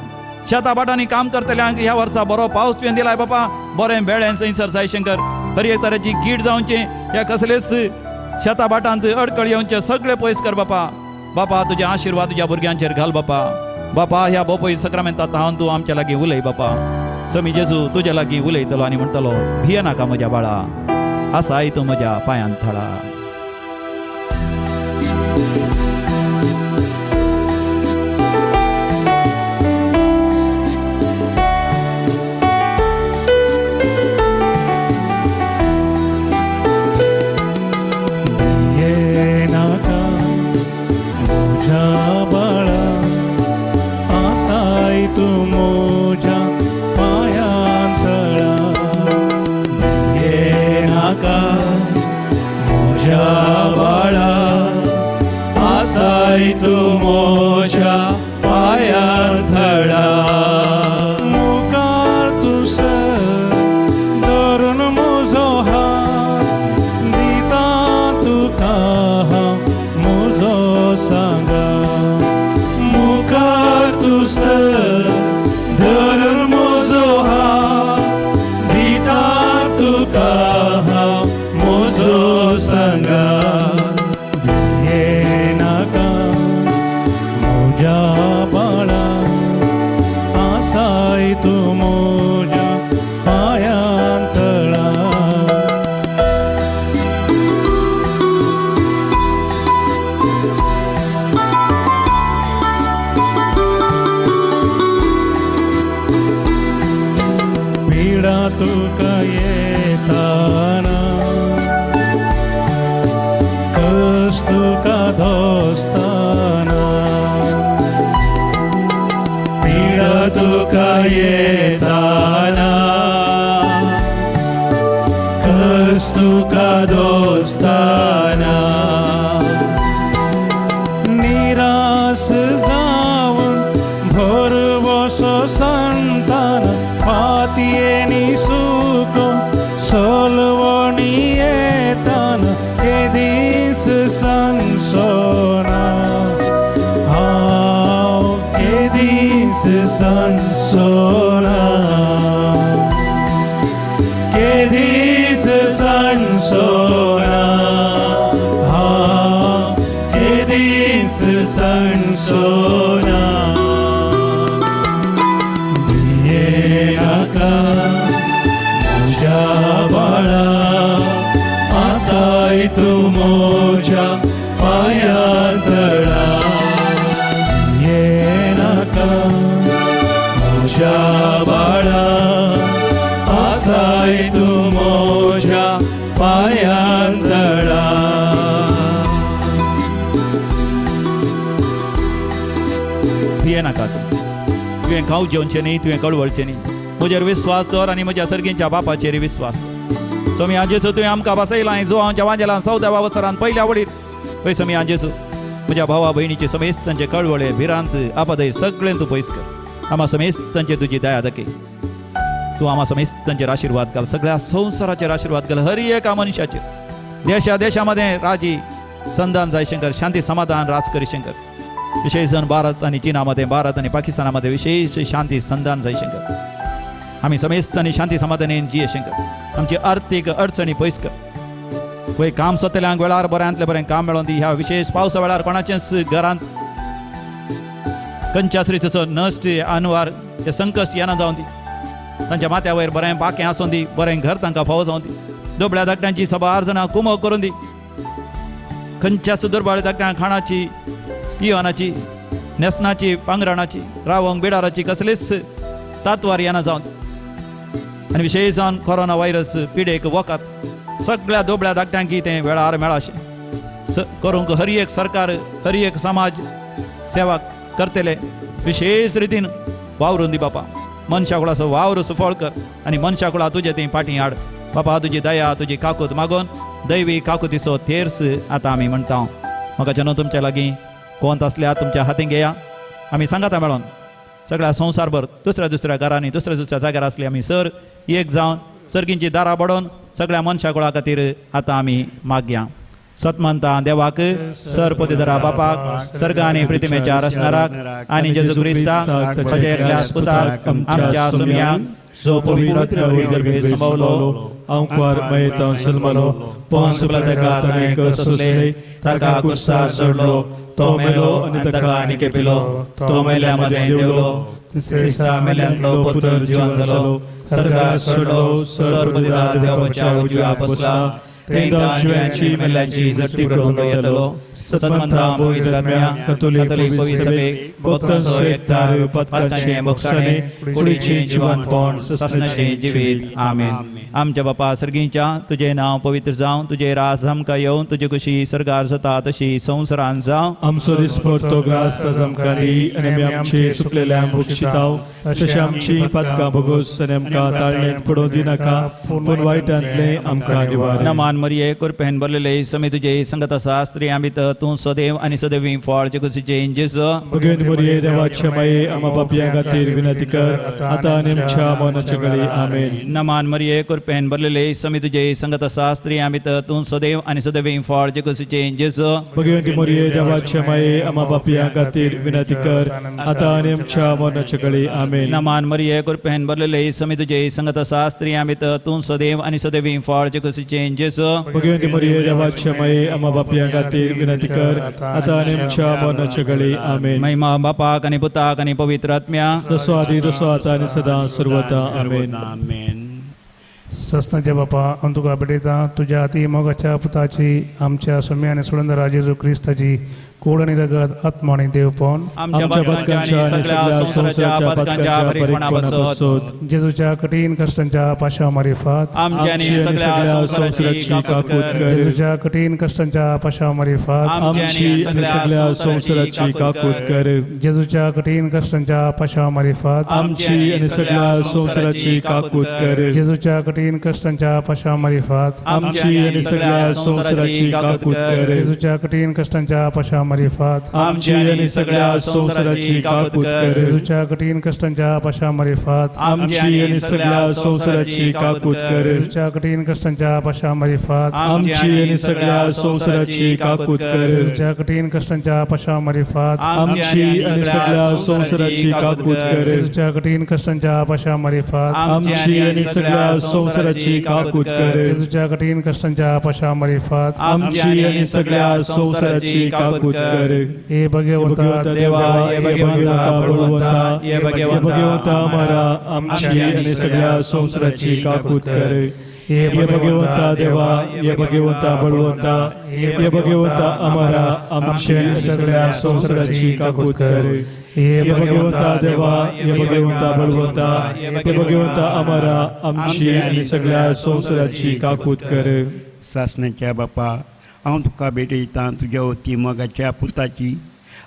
शेता भाटांनी काम करतल्यांक ह्या वर्सा बरो पावस तुवें दिलाय बापा, बरें बेळें थंयसर जायशंकर, हर एक तरेची कीड जावचें ह्या कसलेच शेता भाटांत अडकळ येवचें सगळें पयस कर बापा। बापा तुजे आशिर्वाद तुज्या भुरग्यांचेर घाल बापा। बापा ह्या बोपय सक्रामेंतात हांव तूं आमच्या लागीं उलय बापा। समी जेजू तुज्या लागीं उलयतलो आनी म्हणटलो, भिये नाका म्हज्या बाळा, आसाय तूं म्हज्या पांयान थळा। निराश जावन केदीस सांसोना हांव केदीस सांसोना केदीस सांसोना हांव केदीस सांसोना भियेनाका म्हज्या बाळा आसाय तूं म्हज्या पांया तळा भियेनाका म्हज्या बाळा आसाय तूं म्हज्या पांया तळा. भियेनाकात, तुवें खाव जेवचें न्ही, तुवें कळवळचें न्ही. म्हजेर विस्वास दवर आनी म्हज्या सर्गींच्या बापाचेर विस्वास दवर. सोमी जेजू, तुवें आमकां बसयलां जो हांव वांजेलां 14व्या वसरान पयल्या वडीर. हय सोमी जेजू, म्हज्या भावा भयणीचे समेस्तांचे कळवळे, भिरांत, आपदय सगळें तूं पयस कर. आमा समेस्तांचे तुजी दया दाखय. तूं आमा समेस्तांचेर आशिर्वाद घाल, सगळ्या संवसाराचेर आशिर्वाद घाल, हर एका मनशाचेर. देशा देशामध्ये राजी संधान जाय शंकर, शांती समाधान रास करी शंकर. विशेष जण भारत आणि चीनामध्ये, भारत आणि पाकिस्तानामध्ये विशेष शांती संधान जाय शंकर. आम्ही समेस्त आणि शांती समाधानेन जिये शंकर. आमची आर्थीक अडचणी पयस कर. पळय काम सोदतल्यांक वेळार बऱ्यांतलें बरें काम मेळोन दी. ह्या विशेष पावसा वेळार कोणाचेंच घरांत खंयच्याच रितीचो नश्ट अनवार ते संकश्ट येना जावन दी. तांच्या माथ्या वयर बरें पाखें आसूं दी, बरें घर तांकां फावो जावन दी. दुबळ्या धाकट्यांची सबार जाणां कुमक करून दी. खंयच्याच दुर्बळ धाकट्यांक खाणाची, पिवनाची, न्हेसणाची, पांगराणाची, रावंक बिडाराची कसलीच तातवार येना जावन दी. आनी विशेष जावन कोरोना व्हायरस पिडेक वखद सगळ्या दुबळ्या धाकट्यांकी तें वेळार मेळाशें करूंक हर एक सरकार, हर एक समाज सेवा करतले विशेष रितीन वावरून दी बापा. मनशा कुळाचो वावर सुफळ कर आनी मनशा कुळा तुजे ती फाटीं हाड बापा. तुजी दया, तुजी काकूत मागून दैवी काकुतीचो थेर्स आतां आमी म्हणटा. म्हाका न्हू तुमच्या लागीं कोंत आसल्यार तुमच्या हातीन घेया. आमी सांगाता मेळोन सगळ्या संवसारभर दुसऱ्या दुसऱ्या घरांनी, दुसऱ्या दुसऱ्या जाग्यार आसली आमी सर एक जावन सर्गींची दारां बडोवन सगळ्या मनशा कुळा खातीर आतां आमी मागया. सतमंता देवाक, सर पतिधरा बापाक, सर्ग आनी प्रतिमेच्या रचणाराक आनी जेजू क्रिस्ताक ताच्या एकल्या पुताक, आमच्या सुमयाक, जो पवित्र गर्भे संभवलो, अंकुर मयेंत जल्मलो, पोंस ताका ताणें सोंसले, ताका कुर्सार चडलो, तो मेलो आनी ताका आनी केपिलो, तो मेल्या मदें देवलो, तिसऱ्या दिसा मेल्यांतलो पुनर्जीवन जालो, सर्गार चडलो, सर पतिधरा देवाच्या उजव्या बसला, तेंदा जिव्यांची मेल्यांची जट्टी करून येतलो. सतमंता पवित्र आत्म्या, कथोलिक पवित्र सभेक, भक्तांचो एकतार, पातकांचें भोगसाणे, कुडीचें जिवनपण, ससनाचें जिवीत. आमेन. आमच्या बापा सर्गींच्या, तुजें नांव पवित्र जावं, तुजें राज आमकां येवं, तुजी खुशी सर्गार जाता तशी संवसारान जावं. आमचो दिसपडतो ग्रास आज आमकां दी आनी आमी आमचे सुकलेल्यांक बक्षिताव, तशें आमची पातकां भोगोस आनी आमकां ताळणेंत पडोवं दिनाका, पूण वायटांतलें आमकां निवार. नमान मरिये, कृपेन भरलेले, समी तुजे संगत आसा, स्त्रियां भितर तूं सदैव आनी सदैवी फळ जेकुसीचें जेजू. भगवंत मरिये, देवाच्या माये, आमा पापयां खातीर विनंती कर, आतां आनी आमच्या मरणाच्या घडी. आमेन. नमान मरिये, कृपेन भरलेले, समी तुजे संगत आसा, स्त्रियां भितर तूं सदैव आनी सदैवी फळ जेकुसीचें जेजू. भगवंत मरिये, देवाच्या माये, आमा पापयां खातीर विनंती कर, आतां आनी आमच्या मरणाच्या घडी. आमेन. नमान मरिये, कृपेन भरलेले, समी तुजे संगत आसा, स्त्रियां भितर तूं सदैव आनी सदैवी फळ जेकुसीचें जेजू. भगवंत मरिये, देवाच्या माये, आमा पापयां खातीर विनंती कर, आतां आनी आमच्या मरणाच्या घडी. आमेन. महिमा बापाक आनी पुताक आनी पवित्र आत्म्या, जसो आदी तसो आतां आनी सदां सर्वता. आमेन. आमेन. सस्नाच्या बापा, हांव तुका भेटयता तुज्या अती मोगाच्या पुताची, आमच्या सोम्या आनी सोडंदरा जेजू क्रिस्ताची कोड आनी रगत, आत्मो आनी देवपण, आमच्या पातकांच्या आनी सगळ्या संवसाराच्या पातकांच्या बरेपणा पासत, जेजूच्या कठीण कश्टांच्या पाशा मारिफात, आमच्या आनी सगळ्या संवसाराची काकूत कर, जेजूच्या कठीण कश्टांच्या पाशा मारिफात, आमची आनी सगळ्या संवसाराची काकूत कर, जेजूच्या कठीण कश्टांच्या पाशा मारिफात, आमची आनी सगळ्या संवसाराची काकूत कर, जेजूच्या कठीण कश्टांच्या पाशा मारिफात, आमची आनी सगळ्या संवसाराची काकूत कर, जेजूच्या कठीण कश्टांच्या पाशा मारिफात आमची आनी सगळ्या संवसाराची काकूत कर. जेजूच्या कठीण कश्टांच्या पाशा मारिफात आमची आनी सगळ्या संवसाराची काकूत कर. जेजूच्या कठीण कश्टांच्या पाशा मारिफात आमची आनी सगळ्या संवसाराची काकूत कर. जेजूच्या कठीण कश्टांच्या पाशा मारिफात आमची आनी सगळ्या संवसाराची काकूत कर. जेजूच्या कठीण कश्टांच्या पाशा मारिफात आमची आनी सगळ्या संवसाराची काकूत कर. जेजूच्या कठीण कश्टांच्या पाशा मारिफात आमची आनी सगळ्या संवसाराची काकूत कर. हे भगवंता देवा, हे भगवंता बळवंता, हे भगवंता मारा, आमची आनी सगळ्या संवसाराची काकूत कर. हे भगवंता देवा, हे भगवंता बळवंता, हे भगवंता अमारा, आमची आनी सगळ्या संवसाराची काकूत कर. हे भगवंता देवा, हे भगवंता बळवंता, हे भगवंता अमारा, आमची आनी सगळ्या संवसाराची काकूत कर. सासण्याच्या बापा, हांव तुका भेटयतां तुज्या वती मोगाच्या पुताची,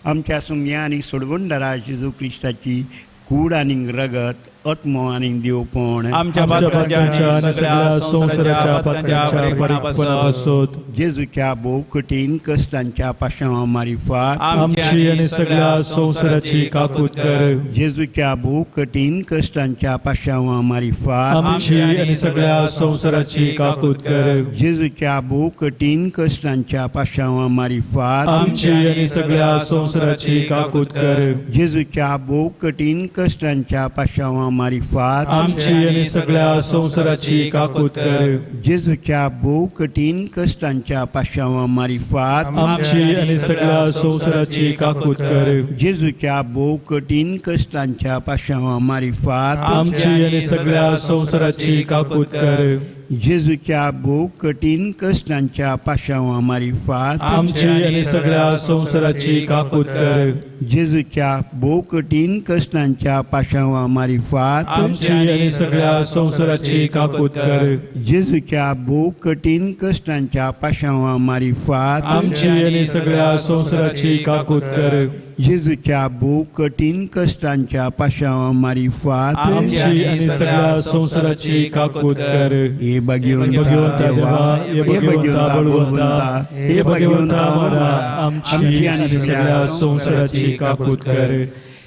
आमच्या सुम्या आनी सोडवणदारा जेजू क्रिस्ताची कूड आनी रगत, आत्मो आनी देवपण आमच्या पातकांच्या आनी सगळ्या संवसाराच्या पातकांच्या परिपणापासून जेजूच्या भोव कठीण कश्टांच्या पाशांवा मारिफात आमची आनी सगळ्या संवसाराची काकूत कर. जेजूच्या भोव कठीण कश्टांच्या पाशांवा मारिफात आमची आनी सगळ्या संवसाराची काकूत कर. जेजूच्या भोव कठीण कश्टांच्या पाशांवा मारिफात आमची आनी सगळ्या संवसाराची काकूत कर. जेजूच्या भोव कठीण कश्टांच्या पाशांवा मारिफात आमची आनी सगळ्या संवसाराची काकूत कर. जेजूच्या भोव कठीण कश्टांच्या पाशांवा मारिफात आमची आनी सगळ्या संवसाराची काकूत कर. जेजूच्या भोव कठीण कश्टांच्या पाशांवा मारिफात आमची आनी सगळ्या संवसाराची काकूत कर. जेजूच्या भोव कठीण कश्टांच्या पाशांवा मारिफात आमची आनी सगळ्या संवसाराची काकूत कर. जेजूच्या भोव कठीण कश्टांच्या पाशांवा मारिफात आमची आनी सगळ्या संवसाराची काकूत कर. जेजूच्या भोव कठीण कश्टांच्या पाशांवा मारिफात आमची आनी सगळ्या संवसाराची काकूत कर. जेजूच्या भोव कठीण कश्टांच्या पाशांवा मारिफात आमची आनी सगळ्या संवसाराची काकूत कर. हे भगवंता देवा, हे भगवंता बळवंता, हे भगवंता मारा, आमची आनी सगळ्या संवसाराची काकूत कर.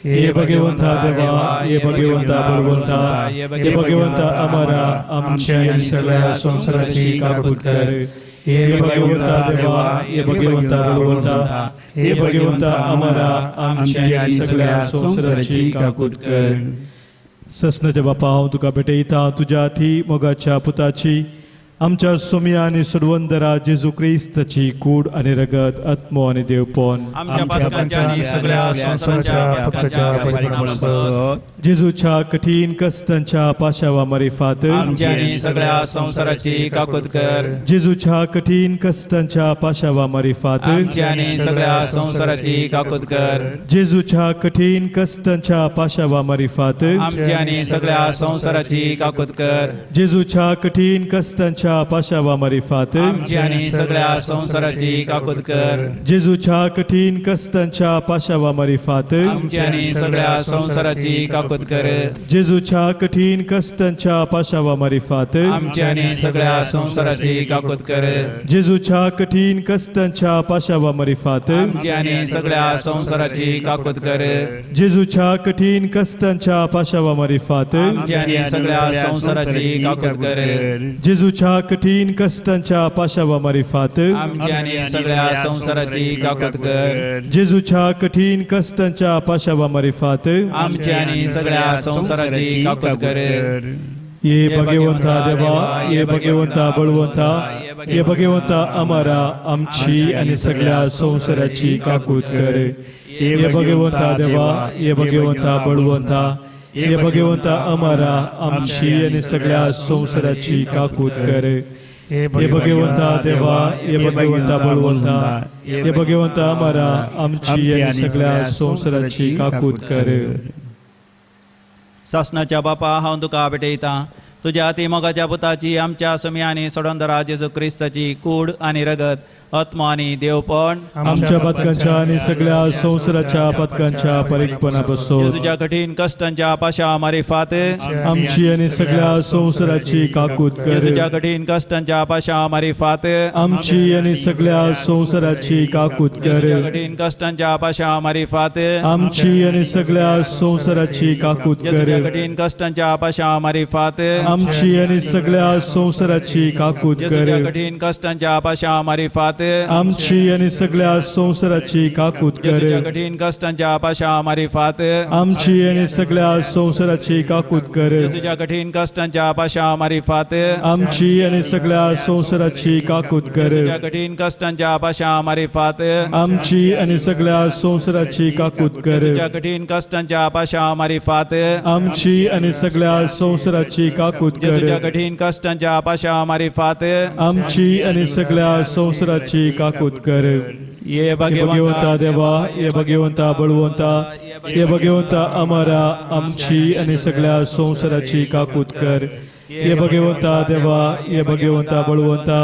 हे भगवंता देवा, हे भगवंता बळवंता, हे भगवंता अमारा, आमची आनी सगळ्या संवसाराची काकूत कर. हे भगवंता देवा, हे भगवंता बळवंता, हे भगवंता अमारा, आमची आनी सगळ्या संवसाराची काकूत कर. ससनाच्या बापा, हांव तुका भेटयता तुज्या हाती मोगाच्या पुताची, आमच्या सोम्या आनी सोडवंदरा जेजू क्रिस्ताची कूड आनी रगत, आत्मो आनी देवपण आमच्या पातकांच्या आनी सगळ्या संवसाराच्या पातकांच्या परिपणापासून जेजूच्या कठीण कश्टांच्या पाशावा मारिफात आमच्या आनी सगळ्या संवसाराची काकूत कर. जेजूच्या कठीण कश्टांच्या पाशावा मारिफात आमच्या आनी सगळ्या संवसाराची काकूत कर. जेजूच्या कठीण कश्टांच्या पाशावा मारिफात आमच्या आनी सगळ्या संवसाराची काकूत कर. जेजूच्या कठीण कश्टांच्या पाशावा मारिफात आमच्या आनी सगळ्या संवसाराची काकूत कर. जेजूच्या कठीण कश्टांच्या पाशावा मारिफात आमच्या आनी सगळ्या संवसाराची काकूत कर. जेजूच्या कठीण कश्टांच्या पाशावा मारिफात आमच्या आनी सगळ्या संवसाराची काकूत कर. जेजूच्या कठीण कश्टांच्या पाशावा मारिफात आमच्या आनी सगळ्या संवसाराची काकूत कर. जेजूच्या कठीण कश्टांच्या पाशावा मारिफात आमच्या आनी सगळ्या संवसाराची काकूत कर. जेजूच्या कठीण कश्टांच्या पाशावा मारिफात आमच्या आनी सगळ्या संवसाराची काकूत कर. जेजूच्या कठीण कश्टांच्या पाशावा मारिफात आमच्या आनी सगळ्या संवसाराची काकूत कर. ये भगवंता देवा, ये भगवंता बळवंता, ये भगवंता अमारा, आमची आनी सगळ्या संवसाराची काकूत कर. ये भगवंता देवा, ये भगवंता बळवंता, ये भगवंता अमारा, आमची आनी सगळ्या संवसाराची काकूत कर. हे भगवंता देवा, हे भगवंता बळवंता, हे भगवंता अमारा, आमची आनी सगळ्या संवसाराची काकूत कर. सासणाच्या बापा, हांव तुका भेटयतां तुज्या अती मोगाच्या पुताची आमच्या सुम्या आनी सोडंदरा जेजू क्रिस्ताची कूड आनी रगत आत्मो आनी देवपण आमच्या पातकांच्या आनी सगळ्या संवसाराच्या पातकांच्या परीकपणा पासून जेजूच्या कठीण कश्टांच्या पाशा मारिफात आमची आनी सगळ्या संवसाराची काकूत कर। जेजूच्या कठीण कश्टांच्या पाशा मारिफात आमची आनी सगळ्या संवसाराची काकूत कर। जेजूच्या कठीण कश्टांच्या पाशा मारिफात आमची आनी सगळ्या संवसाराची काकूत कर। जेजूच्या कठीण कश्टांच्या पाशा मारिफात आमची आनी सगळ्या संवसाराची काकूत कर। जेजूच्या कठीण कश्टांच्या पाशा मारिफात आमची आनी सगळ्या संवसाराची काकूत कर। जेजूच्या कठीण कश्टांच्या पाशा मारिफात आमची आनी सगळ्या संवसाराची काकूत कर। जेजूच्या कठीण कश्टांच्या पाशा मारिफात आमची आनी सगळ्या संवसाराची काकूत कर। जेजूच्या कठीण कश्टांच्या पाशा मारिफात आमची आनी सगळ्या संवसाराची काकूत कर। जेजूच्या कठीण कश्टांच्या पाशा मारिफात आमची आनी सगळ्या संवसाराची काकूत कर। जेजूच्या कठीण कश्टांच्या पाशा मारिफात आमची आनी सगळ्या संवसाराची काकूत कर। ये भगवंता देवा, ये भगवंता बळवंता, ये भगवंता अमरा, आमची आनी सगळ्या संवसाराची काकूत कर। ये भगवंता देवा, ये भगवंता बळवंता,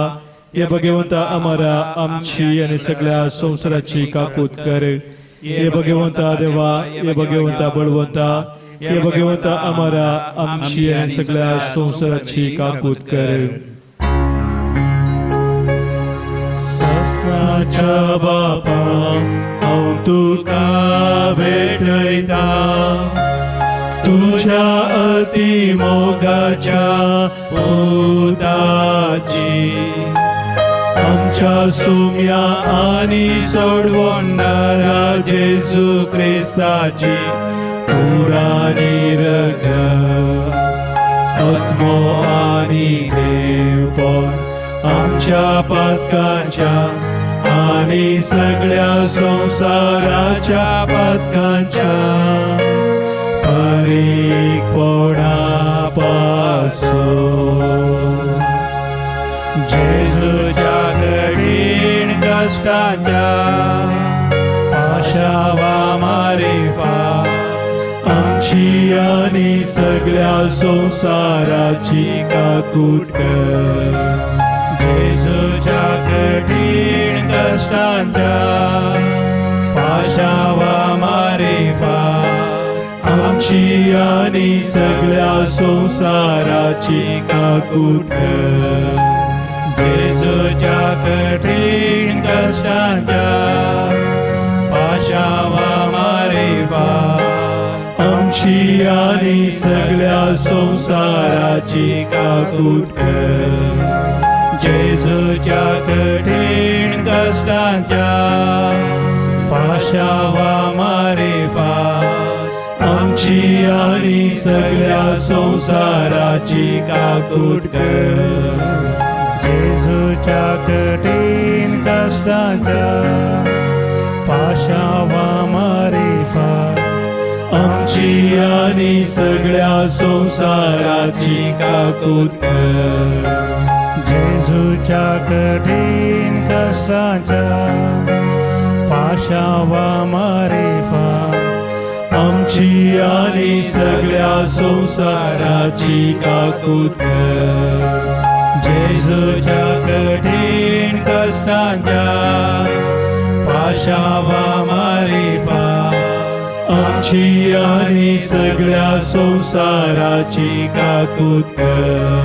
ये भगवंता अमरा, आमची आनी सगळ्या संवसाराची काकूत कर। ये भगवंता देवा, ये भगवंता बळवंता, ये भगवंता अमरा, आमची आनी सगळ्या संवसाराची काकूत कर। ससनाच्या बापा हांव तुका भेटयता, तुझ्या अति मोगाच्या पुताची आमच्या सुम्या आनी सोडवणारा जेजू क्रिस्ताची पुराणी रगत आत्मो आनी देवपण आमच्या पातकांच्या आनी सगळ्या संवसाराच्या पातकांच्या परीकपणा पासून। जेजूच्या कठीण कश्टांच्या पाशावा मारिफात आमची आनी सगळ्या संवसाराची काकूत कर। जेजूच्या कठीण कश्टांच्या पाशावा मारिफात आमची आनी सगळ्या संवसाराची काकूत कर। जेजूच्या कठीण कश्टांच्या पाशावा मारिफात आमची आनी सगळ्या संवसाराची काकूत कर। जेजूच्या कठीण कश्टांच्या पाशावा मारिफात आमची आनी सगळ्या संवसाराची काकूत कर। जेजूच्या कठीण कश्टांच्या पाशावा मारिफात आमची आनी सगळ्या संवसाराची काकूत कर। जेजूच्या कठीण कश्टांच्या पाशावा मारिफात आमची आनी सगळ्या संवसाराची काकूत कर। जेजूच्या कठीण कश्टांच्या पाशावा मारिफात आमची आनी सगळ्या संवसाराची काकूत कर।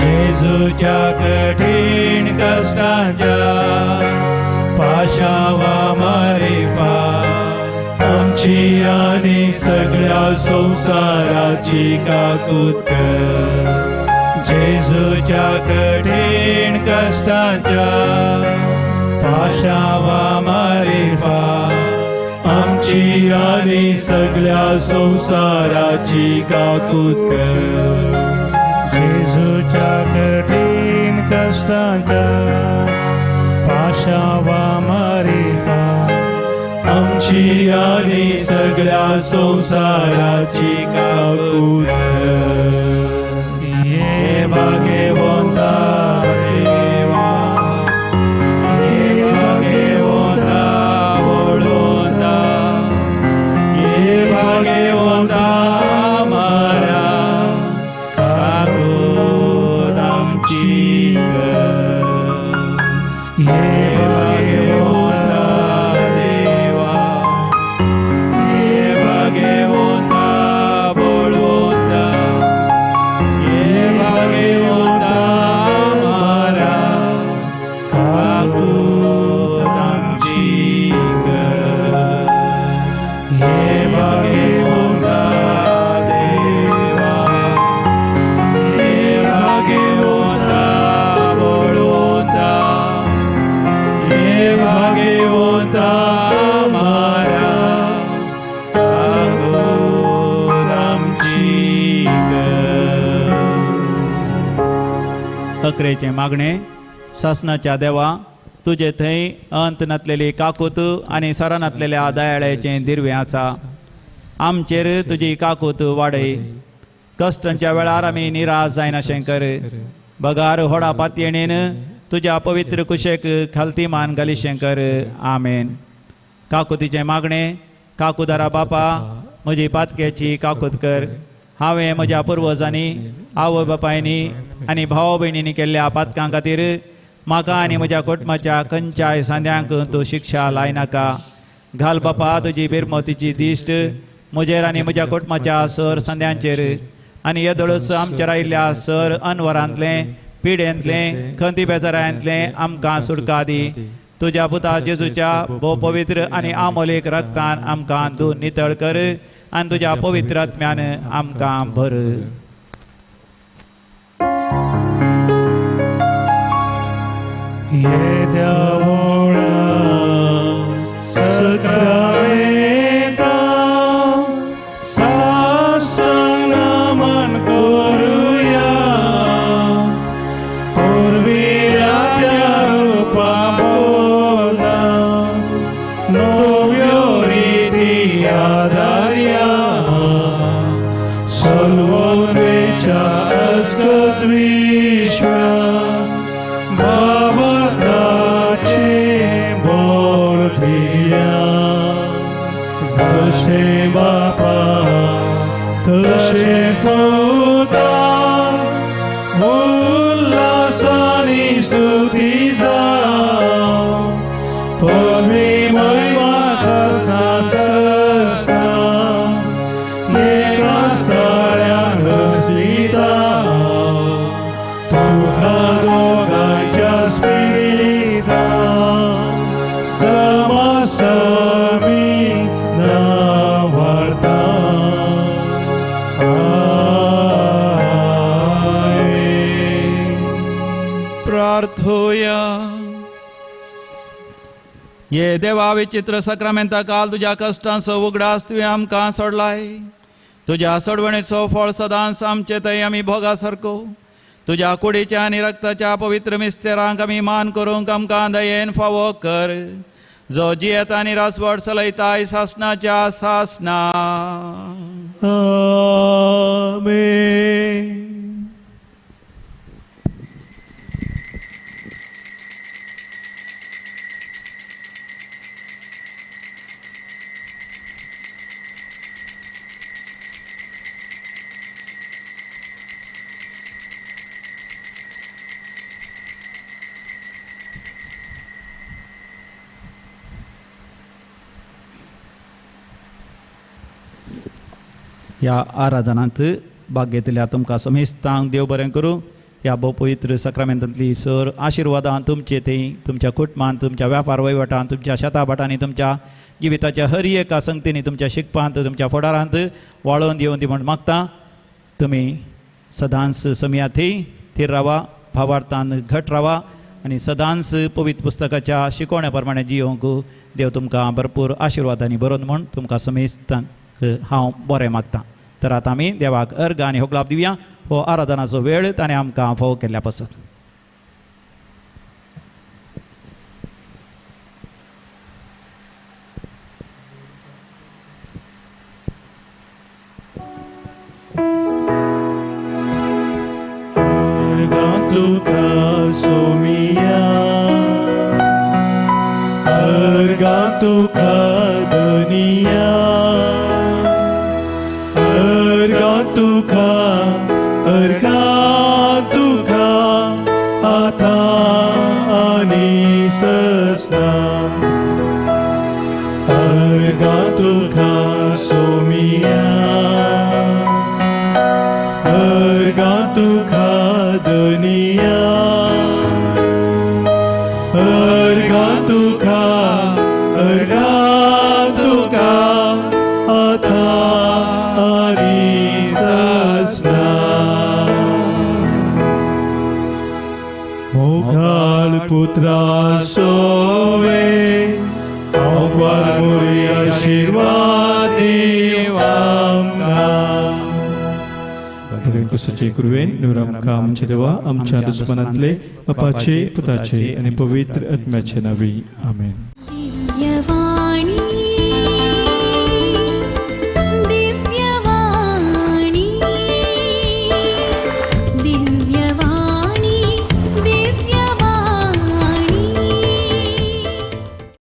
जेजूच्या कठीण कश्टांच्या पाशावा मारिफात आमची आनी सगळ्या संवसाराची काकूत कर। जेजूच्या कठीण कश्टांच्या पाशावा मारिफात आमची आनी सगळ्या संवसाराची काकूत कर। जेजूच्या कठीण कश्टांच्या पाशावा मारिफात आमची आनी सगळ्या संवसाराची काकूत कर। ये भाग्यवंता देवा, ये भाग्यवंता बळवंता, ये भाग्यवंता मारा, काकूत ये भाग्यवंता देवा, ये भाग्यवंता बळवंता, ये भाग्यवंता मारा काकूत आमची कर. ये भाग्यवंता देवा, ये भाग्यवंता बळवंता, ये भाग्यवंता मारा काकूत आमची कर. अकरेचें मागणें. सासणाच्या देवा, तुजे थंय अंत नातलेली काकूत आनी सरा नातलेल्या दयाळ्याचें दिर्वें आसा. आमचेर तुजी काकूत वाडय. कश्टांच्या वेळार आमी निराश जायनाशें कर. बगार होडा पातयेणेन तुज्या पवित्र कुशेक खालती मान घालिशें कर. आमेन. काकुतीचें मागणें. काकुदारा बापा, म्हजी पातक्याची काकूत कर. हांवें म्हज्या पुर्वजांनी, आवय बापायनी आनी भाव भयणींनी केल्ल्या पातकां खातीर म्हाका आनी म्हज्या कुटुंबाच्या खंयच्याय सांद्यांक तूं शिक्षा लायनाका. घाल बापा तुजी बिरमोतीची दिश्ट म्हजेर आनी म्हज्या कुटुंबाच्या सर सांद्यांचेर आनी येदोळच आमचेर आयिल्ल्या सर अनवरांतलें, पिडेंतलें, खंती बेजारांतलें आमकां सुटका दी. तुज्या पुता जेजूच्या भोव पवित्र आनी आमोलीक रक्तान आमकां तूं नितळ कर आनी तुज्या पवित्र आत्म्यान आमकां भर. येद्या व्हडा सक्रामेंता साष्टांग नमन करुया. पुर्विल्ल्या त्या रुपा बोला नव्यो रिती आदारया. सलवणेच्या अस्कत विश्वा भावार्थाचे बळ दिया. जशें बापा तशें पुता उल्हासानी स्तुती जावं. पदवी महिमा ससना ससना एका स्थळ्यान वसिता. तुका दोगांच्या स्पिरिता समासमी नावार्ता. आमेन. प्रार्थोया. ये देवा, विचित्र सक्रामेंता काल तुज्या कश्टांचो उगडास तुवें आमकां सोडलाय. तुज्या सोडवणेचो फळ सदांच आमचे थंय आमी भोगा सारको. तुज्या कुडीच्या आनी रक्ताच्या पवित्र मिस्तेरांक आमी मान करूंक आमकां दयेन फावो कर. जो जियेता आनी रासवड चलयताय सासणाच्या सासणा. आमेन. ह्या आराधनांत भाग घेतल्या तुमकां समेस्तांक देव बरें करूं. ह्या भोव पवित्र सक्रामेंतांतली सर आशिर्वादां तुमचे थंय, तुमच्या कुटुंबांत, तुमच्या व्यापार वहिवटांत, तुमच्या शेताभाटांनी, तुमच्या जिविताच्या हर एका संगतींनी, तुमच्या शिकपांत, तुमच्या फुडारांत वाळोवन येवन दी म्हूण मागता. तुमी सदांच समया थंय थीर रावा, भावार्थान घट रावा आनी सदांच पवित्र पुस्तकाच्या शिकवण्या प्रमाणे जियोवंक देव तुमकां भरपूर आशिर्वादांनी बरोवन म्हूण तुमकां समेस्तांक हांव बरें मागता. तर आतां आमी देवाक अर्घ आनी होगलाप दिवया. हो आराधनाचो वेळ ताणें आमकां फावो केल्ल्या पासत. अर्घां तुका सोमिया, अर्घां तुका धनिया, अर्घां तुका, अर्घां तुका आतां आनी ससना अर्गा तुका सोमिया अर्गा तुका दुनिया अर्गा तुका आतां आनी ससना मोगाळ पुत्रा सोवे आंकवार मोरी आशिर्वाद दीव आमकां. कुसाचे कुरवेन नुर आमकां आमचे देवा आमच्या दुस्मनांतले बापाचे पुताचे आनी पवित्र आत्म्याचे नावी आमेन. दिव्यवाणी.